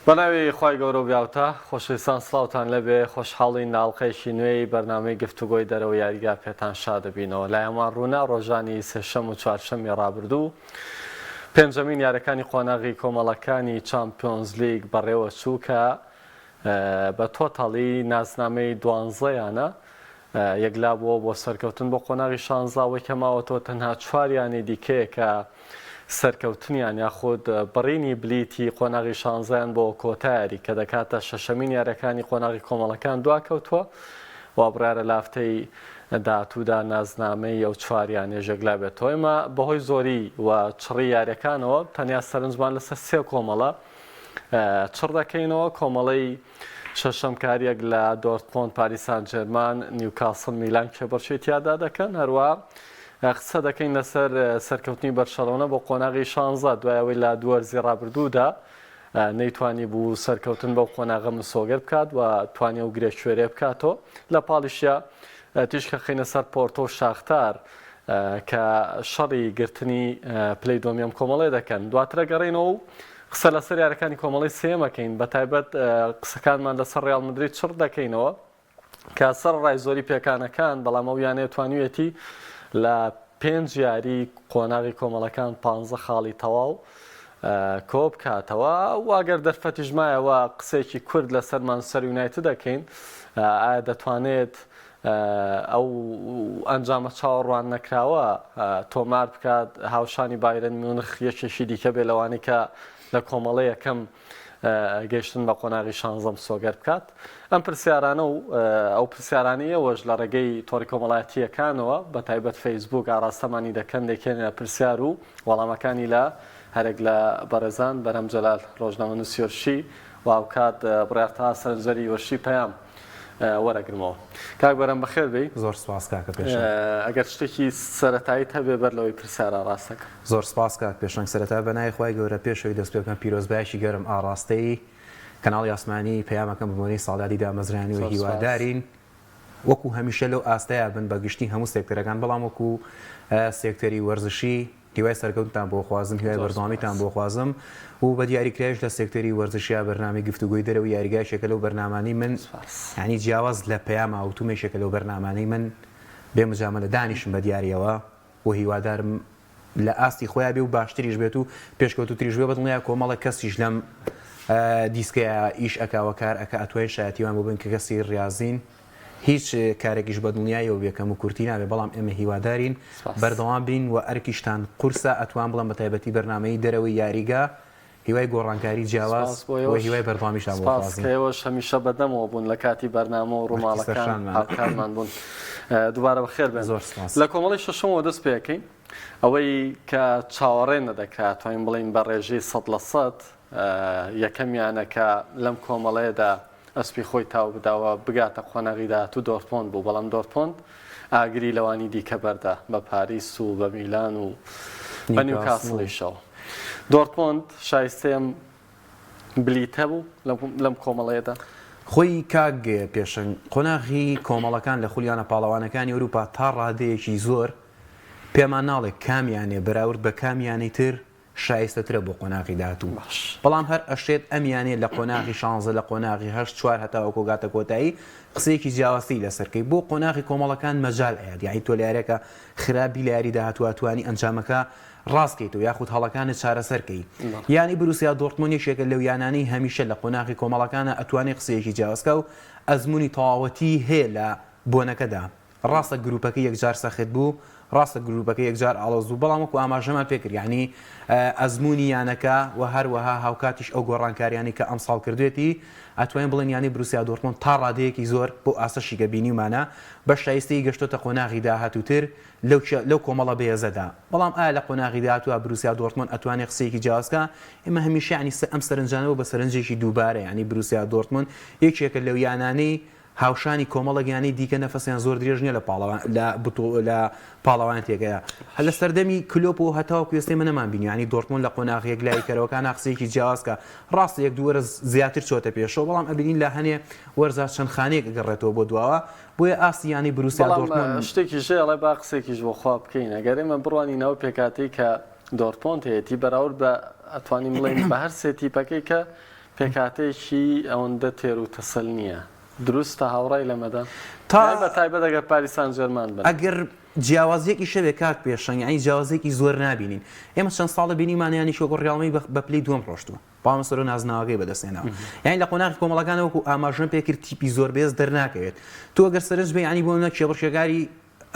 بەناوی خوای گەورەو بیاوتە خۆشەویستان سڵاوتان لێبێ خۆشحاڵین لە ئەڵقەیەکی نوێی بەرنامەی گفتوگۆی دەرەوەی یاریگا پێتان شادەبینەوە لایەمان ڕوونە ڕۆژانی سێشەم و چوارشەمی ڕابردوو پێنجەمین یارەکانی قۆناغی کۆمەڵەکانی چامپیۆنزلیگ بەڕێوە چوو کە بە تۆتاڵی نازنامەی دوانزەیانە یەکلابووەوە بۆ سەرکەوتن بۆ قۆناغی شانزە، ئەوەی کە ماوەتەوە تەنها چوار یانەی دیکەیە کە سەرکەوتنیان یاخود بڕینی بلیتی قۆناغی شانزەیان بۆ کۆتا یاری کە دەکاتە شەشەمین یاریەکانی قۆناغی کۆمەڵەکان دواکەوتووە و بڕیارە لە هەفتەی داهاتوودا نازنامەی ئەو چوار یانەیەش یەکلابێتەوە. ئێمە بەهۆی زۆری و چڕی یاریەکانەوە تەنیا سەرنجمان لەسەر سێ کۆمەڵە چڕ دەکەینەوە، کۆمەڵەی شەشەم کاریەک لە دۆرتمۆند، پاریس سان جێرمان، نیوکاسڵ، میلان کێبڕکێی تیادا دەکەن. هەروەها قسە دەکەین لەسەر سەرکەوتنی بەرشەلۆنە بۆ قۆناغی شانزە دوای ئەوەی لە دوو وەرزی ڕابردوودا نەیتوانی بوو سەرکەوتن بەو قۆناغە مسۆگەر بکات و توانی ئەو گرێ کوێرێ بکاتەوە. لە پاڵیشیا تیشک خەینە سەر پۆرتۆ و شاختار کە شەڕی گرتنی پلەی دووەمی ئەم کۆمەڵەیە دەکەن. دواتر ئەگەڕێینەوە و قسە لەسەر یاریەکانی کۆمەڵەی سێیەم ئەکەین، بەتایبەت قسەکانمان لەسەر ڕیاڵ مدرید چڕ دەکەینەوە کە سەرەڕای زۆری پێکانەکان، بەڵام ئەو یانەیە توانیویەتی لە پێنج یاری قۆناغی کۆمەڵەکان پانزە خاڵی تەواو کۆبکاتەوە و ئەگەر دەرفەتیش مایەوە قسەیەکی کورت لەسەر مانچستەر یونایتد دەکەین، ئایا دەتوانێت ئەو ئەنجامە چاوەڕوان نەکراوە تۆمار بکات، هاوشانی بایرن میونخ یەکێکی دیکە بێ لەوانەی کە لە کۆمەڵەی یەکەم گەیشتن بە قۆناغی شانزەم سۆگەر بکات. ئەم پرسیارانە و ئەو پرسیارانەی ئێوەش لە ڕێگەی تۆڕی کۆمەڵایەتییەکانەوە بە تایبەت فەیسبووک ئاڕاستەمانی دەکەن دەیکەینە پرسیار و وەڵامەکانی لە هەرێک لە بەڕێزان بەرهەم جەلال ڕۆژنامەنووس یۆرشی و هاوکات بڕیار تەها سەرنجدەری یۆرشی پەیام وەرەگرمەوە. کاک بەرەم بەخێر بێی. زۆر سپاس کاکە پێشەنگ. ئەگەر شتێکی سەرەتاییت هەبێ بەر لەوەی پرسیارە ڕاستەکەم. زۆر سپاس کاک پێشەنگ سەرەتا بە ناوی خوای گەورە پێش ئەوەی دەست پێ بکەم پیرۆزبایەکی گەرم ئاڕاستەی کەناڵی ئاسمانی پەیامەکەم بە بۆنەی ساڵیادی دامەزرانی و زۆر سپاس. هیوادارین وەکو هەمیشە لەو ئاستەیا بن بە گشتی هەموو سێکتەرەکان بەڵام وەکو سێکتەری وەرزشی هیوای سەرکەوتنتان بۆ خوازم، هیوای زۆر بەردەوامیتان سوپاس. بۆ خوازم و بە دیاریکراویش لە سێکتەری وەرزشیا بەرنامەی گفتوگۆی دەرەوەی یاریگا یەکێکە لەو بەرنامانەی من سوپاس. یانی جیاواز لە پەیام ئاوتوم یەکێکە لەو بەرنامانەی من بێ مجامەلە دانیشم بە دیاریەوە و هیوادارم لە ئاستی خۆیا بێ و باشتریش بێت و پێشکەوتووتریش بێ بەدڵنیا کۆمەڵێک کەسیش لەم دیسکەیا ئیش ئەکا و کار ئەکا ئەتوانین شایەتیمان بۆ بن کە کەسی ڕیازین هیچ کارێکیش بە دڵنیایەوە بێ کەم و کورتی نابێ بەڵام ئێمە هیوادارین سپاس. بەردەوام بین و ئەرکیشتان قورسە ئەتوان بڵێم بە تایبەتی بەرنامەی دەرەوەی یاریگا هیوای گۆڕانکاری جیاواز سپاس بۆ و ئێوەش هیوای بەردەوامیشتان بۆ سپاس خوازین. کە ئێوەش هەمیشە بەدەمەوە بوون لە کاتی بەرنامە و ئەرکی ڕووماڵەکان سەرشانمانە. هاوکارمان بوون. دووبارە بەخێر بێن. زۆر سپاس. لە کۆمەڵەی شەشەمەوە دەست پێ ئەکەین. ئەوەی کە چاوەڕێ نەدەکرا ئەتوانین بڵێین بە ڕێژەی 100% یەکەم یانە کە لەم کۆمەڵەیەدا ئەسپی خۆی تاو بدا و بگاتە قۆناغی داهاتوو دۆرتمۆند بوو، بەڵام دۆرتمۆند ئاگری لەوانی دیکە بەردا، بە پاریس و بە میلان و بە نیوکاسڵیشەوە. دۆرتمۆند شایستەی ئەم بلیتە بوو لەم کۆمەڵەیەدا؟ خۆی کاک پێشەنگ، قۆناغی کۆمەڵەکان لە خولی یانە پاڵەوانەکانی ئەوروپا تا ڕادەیەکی زۆر پێمان ناڵێ کام یانەیە بەراورد بە کام یانەی تر شایستەترە بۆ قۆناغی داهاتوو بەڵام هەر ئەشێت ئەم یانەیە لە قۆناغی شانزە لە قۆناغی هەشت چوار هەتاوەکۆ گاتە کۆتایی قسەیەکی جیاوازتری لەسەر کەی بۆ قۆناغی کۆمەڵەکان مەجال ئەیات یانی تۆ لە یاریەکە خراپ بی لە یاری داهاتوو ئەتوانی ئەنجامەکە ڕاست کەیتەوە یاخود هەڵەکانت چارەسەر کەی یانەی بروسیا دۆرتمۆند یەکێکە لەو یانانەی هەمیشە لە قۆناغی کۆمەڵەکانە ئەتوانێ قسەیەکی جیاواز کا و ئەزموونی تەواوەتی هەیە لە بۆنەکەدا ڕاستە گروپەکە یەکجار سەخت بوو، ڕاستە گروپەکە یەکجار ئاڵۆز بوو، بەڵام وەکو ئاماژەمان پێکرد یانی ئەزموونی یانەکە و هەروەها هاوکاتیش ئەو گۆڕانکاریانەی کە ئەمساڵ کردوێتی ئەتوانین بڵێین یانەی بروسیا دۆرتمۆند تا ڕادەیەکی زۆر بەو ئاستەشی کە بینیومانە بە شایستەیی گەشتۆتە قۆناغی داهاتووتر لەو لەو کۆمەڵە بەهێزەدا. بەڵام ئایا لە قۆناغی داهاتووا بروسیا دۆرتمۆند ئەتوانێ قسەیەکی جیاواز بکا؟ ئێمە هەمیشە یانی ئەم سەرنجانە بۆ بە سەرنجێکی دووبارە یانی بروسیا دۆرتمۆند یەکێکە لەو یانانەی هاوشانی کۆمەڵێک یانەی دیکە نەفەسیان زۆر درێژ نییە لە پاڵەوان لە بتوڵ لە پاڵەوانێتیەکەیا هەر لە سەردەمی کلۆپەوە هەتاوەکو ئێستا ئێمە نەمانبینی یانی دۆرتمۆند لە قۆناغە یەکلاییکەرەوەکانا قسەیەکی جیاواز کە ڕاستە یەک دوو وەرز زیاتر چۆتە پێشەوە بەڵام ئەبینین لە هەنێ وەرزا چەند خانەیەک ئەگەڕێتەوە بۆ دواوە بۆیە ئاستی یانەی بروسیا بەڵام دۆرتمۆند شتێکیش هەیە ئەڵێ با قسێکیش بۆ خوا بکەین ئەگەر ئێمە بڕوانینە ئەو پێکهاتەی کە دۆرتمۆند هەیەتی بەراورد بە ئەتوانین بڵێین بە هەر سێ تیپەکەی کە. پێکهاتەیەکی ئەوەندە تێر و تەسەل نییە. دروستە هاوڕای لەمەدا؟ تا بە تایبەت ئەگەر پاریس سان جێرمان بن. ئەگەر جیاوازیەکیش هەبێ کاک پێشەنگ یانی جیاوازیەکی زۆر نابینین. ئێمە چەند ساڵە بینیمان یانیش وەکو ڕیاڵ مەدرید بە پلەی دووەم ڕۆشتووە. بەڵام سەرۆ نازناوەکەی بەدەستهێناوە. یانی لە قۆناغی کۆمەڵەکانە وەکو ئاماژەم پێکرد تیپی زۆر بەهێز دەرناکەوێت. تۆ ئەگەر سەرنج بەی یانی بۆ نمونە کێبڕکێکاری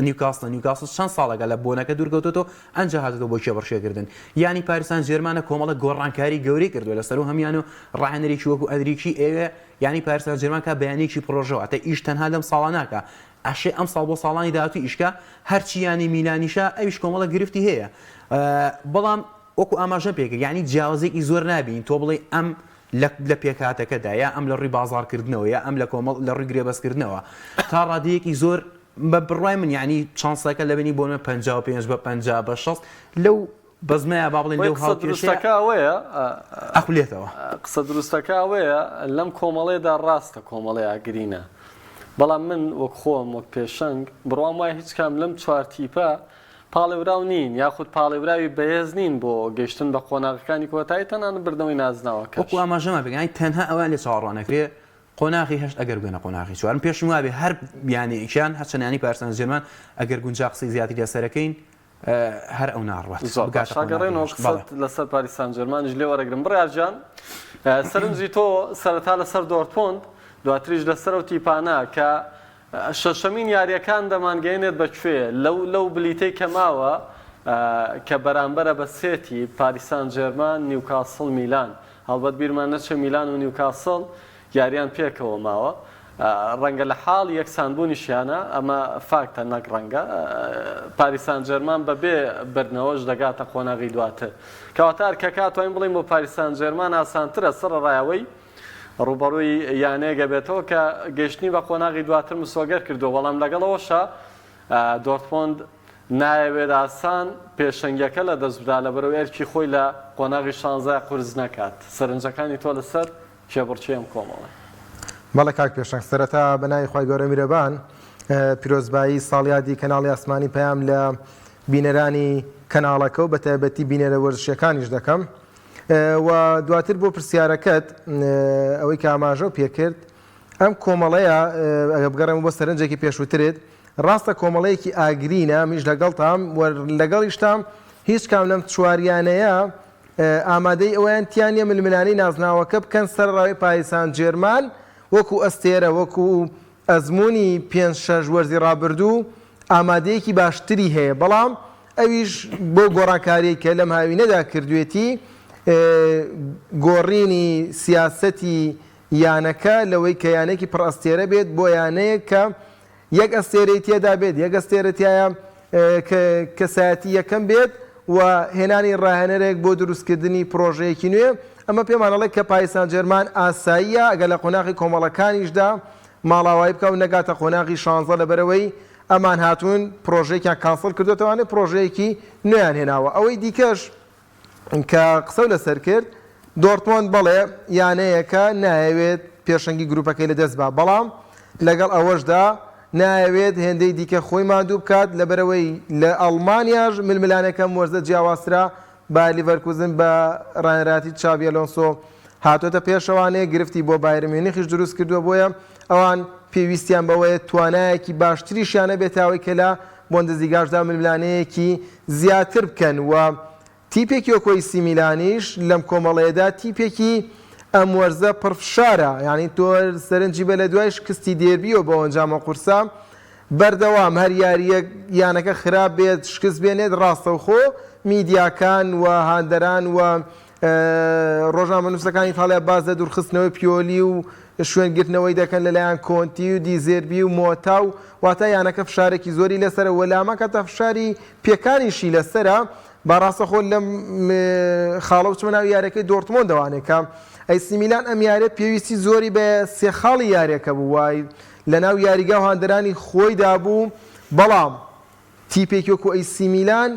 نیوکاسڵە، نیوکاسڵ چەند ساڵێکە لە بۆنەکە دوورکەوتۆتەوە ئەنجا هاتۆتەوە بۆ کێبڕکێکردن. یانی پاریس سان جێرمانە کۆمەڵێک گۆڕانکاری گەورەی کردووە لەسەر و هەمیان و ڕاهێنەرێکی وەکو ئەنریکی ئەیەوێ یانی پاریس سان جێرمان کا بە یانەیەکی پڕۆژە واتە ئیش تەنها لەم ساڵە ناکا ئەشێ ئەمساڵ بۆ ساڵانی داهاتوو ئیش کا هەرچی یانەی میلانیشە ئەویش کۆمەڵێک گرفتی هەیە بەڵام وەکو ئاماژەم پێکرد یانی جیاوازیەکی زۆر نابینین تۆ بڵێی ئەم لە لە پێکهاتەکەدا یا ئەم لە ڕووی بازاڕکردنەوە یا ئەم لە کۆمەڵ لە ڕووی گرێبەستکردنەوە تا ڕادەیەکی زۆر بە بڕوای من یانی چانسەکە لە بینی بۆ نمونە 55 بە 50 بە 60 لەو بەزمەیە با بڵێین بۆیە لەو قسە هاوکێشەیە دروستەکە ئەوەیە ئەخولێتەوە. قسە دروستەکە ئەوەیە لەم کۆمەڵەیەدا ڕاستە کۆمەڵەی ئاگرینە بەڵام من وەک خۆم وەک پێشەنگ بڕوام وایە هیچ کام لەم چوار تیپە پاڵێوراو نین یاخود پاڵێوراوی بەهێز نین بۆ گەیشتن بە قۆناغەکانی کۆتایی تەنانەت بردنەوەی نازناوەکەش. وەکو ئاماژەمان پێکرد یانی تەنها ئەوەیان لێ چاوەڕوان ئەکرێ قۆناغی هەشت ئەگەر بگەنە قۆناغی چوار من پێشم وابێ هەر یانەیەکیان هەرچەند یانەی پاریس سان جێرمان ئەگەر گونجا قسەی زیاتری لەسەر ئەکەین هەر ئەو ناڕوات زۆر بگاتە باشە قۆناغی گەڕێنەوە هەشت بەڵێ. قسەت لەسەر پاریس سان جێرمانیش لێ وەرەگرم بڕیار گیان سەرنجی تۆ سەرەتا لەسەر دۆرتمۆند دواتریش لەسەر ئەو تیپانە کە شەشەمین یارییەکان دەمانگەیەنێت بە کوێ؟ لەو لەو بلیتەی کە ماوە کە بەرامبەرە بە سێ تیپ، پاریس سان جێرمان، نیوکاسڵ، میلان. هەڵبەت بیرمان نەچێ میلان و نیوکاسڵ یارییان پێکەوە ماوە. ڕەنگە لە حاڵی یەکسانبوونیشیانە، ئەمە فاکتە نەک ڕەنگە، پاریس سان جێرمان بەبێ بردنەوەش دەگاتە قۆناغی دواتر. کەواتە ئەرکەکە ئەتوانین بڵێین بۆ پاریس سان جێرمان ئاسانترە سەرەڕای ئەوەی ڕووبەڕووی یانەیەک ئەبێتەوە کە گەیشتنی بە قۆناغی دواتر مسۆگەر کردووە، بەڵام لەگەڵ ئەوەشا دۆرتمۆند نایەوێت ئاسان پێشەنگیەکە لەدەست بدا لەبەرئەوەی ئەرکی خۆی لە قۆناغی شانزە قورس نەکات. سەرنجەکانی تۆ لەسەر کێبڕکێی ئەم کۆمەڵە؟ بەڵێ کاک پێشەنگ سەرەتا بە ناوی خوای گەورە میرەبان پیرۆزبایی ساڵیادی کەناڵی ئاسمانی پەیام لە بینەرانی کەناڵەکە و بەتایبەتی بینەرە وەرزشیەکانیش دەکەم. و دواتر بۆ پرسیارەکەت ئەوەی کە ئاماژەو پێکرد ئەم کۆمەڵەیە ئەگە بگەڕێمە بۆ سەرنجێکی پێشووترت ڕاستە کۆمەڵەیەکی ئاگرینە منیش لەگەڵتام و لەگەڵیشتام هیچ کام لەم چواریانەیە ئامادەی ئەویان تیا نییە ململانێی نازناوەکە بکەن سەرەڕای پاریس سان جێرمان وەکو ئەستێرە وەکو ئەزموونی پێنج شەش وەرزی ڕابردوو ئامادەیەکی باشتری هەیە، بەڵام ئەویش بەو گۆڕانکاریەی کە لەم هاوینەدا کردوێتی گۆڕینی سیاسەتی یانەکە لەوەی کە یانەیەکی پڕ ئەستێرە بێت بۆ یانەیەک کە یەک ئەستێرەی تێدا بێت، یەک ئەستێرە تیایا کە کەسایەتی یەکەم بێت و هێنانی ڕاهێنەرێک بۆ دروستکردنی پڕۆژەیەکی نوێ، ئەمە پێمان ئەڵێ کە پاریس سانجێرمان ئاساییە ئەگەر لە قۆناغی کۆمەڵەکانیشدا ماڵاوایی بکا و نەگاتە قۆناغی شانزە لەبەرئەوەی ئەمان هاتوون پڕۆژەیەکیان cancel کردۆتەوانێ پڕۆژەیەکی نوێیان هێناوە ئەوەی دیکەش کە قسەو لەسەر کرد دۆرتمۆند بەڵێ یانەیەکە نایەوێت پێشەنگی گروپەکەی لەدەست با بەڵام لەگەڵ ئەوەشدا نایەوێت هێندەی دیکە خۆی ماندوو بکات لەبەرئەوەی لە ئەڵمانیاش ململانێکە ئەم وەرزە جیاوازترە بایەر لیڤەرکوزن بە راهێنەرایەتی چابی ئەلۆنسۆ هاتۆتە پێشەوانێ، گرفتی بۆ بایرن میونیخیش دروست کردووە، بۆیە ئەوان پێویستیان بەوەیە توانایەکی باشتریشیان هەبێت تا ئەوەی کە لە بۆندزلیگاشدا ململانێیەکی زیاتر بکەن و تیپێکی وەکو ئەیسی میلانیش لەم کۆمەڵەیەدا تیپێکی ئەم وەرزە پڕفشارە، یانی تۆ سەرنجی بە لە دوای شکستی دێربیەوە بەو ئەنجامە قورسە بەردەوام هەر یارییەک یانەکە خراپ بێت شکست بێنێت ڕاستەوخۆ میدیاکان و هاندەران و ڕۆژنامەنووسەکانی ئیتاڵیا باس لە دوورخستنەوەی پیۆلی و شوێنگرتنەوەی دەکەن لەلایەن کۆنتی و دیزێربی و مۆتا و واتە یانەکە فشارێکی زۆری لەسەرە و لە هەمان کاتا فشاری پێکانیشی لەسەرە با ڕاستەخۆ لەم خاڵە بچمە ناو یاریەکەی دۆرتمۆندەوانێ کە ئەیسی میلان ئەم یاریە پێویستی زۆری بە سێ خاڵی یاریەکە بوو وای لەناو یاریگا و هاندەرانی خۆیدا بوو، بەڵام تیپێکی وەکو ئەیسی میلان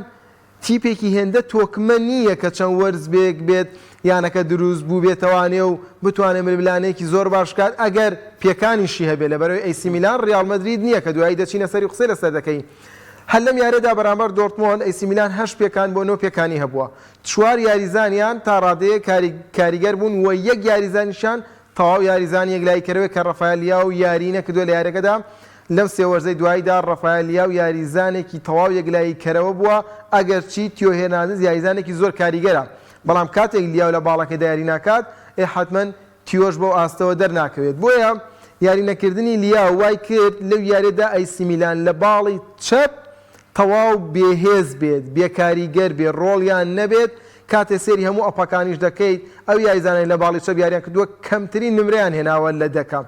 تیپێکی هێندە تۆکمە نییە کە چەند وەرزێک بێت یانەکە دروست بووبێتەوانێ و بتوانێت ململانێیەکی زۆر باش بکات ئەگەر پێکانیشی هەبێت لەبەرئەوەی ئەیسی میلان ریاڵ مەدرید نییە کە دوایی دەچینە سەری و قسەی لەسەر دەکەین. هەر لەم یاریەدا بەرامبەر دۆرتمۆند ئەیسی میلان هەشت پێکان بۆ نۆ پێکانی هەبووە چوار یاریزانیان تا ڕادەیەک کاریگەر بوون و یەک یاریزانیشیان تەواو یاریزانی یەکلاییکەرەوەیە کە ڕەفایل لیاو یاریی نەکردووە لە یاریەکەدا لەم سێ وەرزەی دواییدا ڕەفایل لیاو یاریزانێکی تەواو یەکلاییکەرەوە بووە ئەگەرچی تیۆ هێرناندز یاریزانێکی زۆر کاریگەرە بەڵام کاتێک لیاو لە باڵەکەیدا یاری ناکات ئێ حەتمەن تیۆش بەو ئاستەوە دەرناکەوێت بۆیە یاری نەکردنی لیاو وای کرد لەو یاریەدا ئەیسی میلان لە باڵی چەپ تەواو بێهێز بێت بێکاریگەر بێت ڕۆڵیان نەبێت کاتێ سەیری هەموو ئەپەکانیش دەکەیت ئەو یاریزانانەی لە باڵی چەپ یاریان کردووە کەمترین نمرەیان هێناوە لە دەکە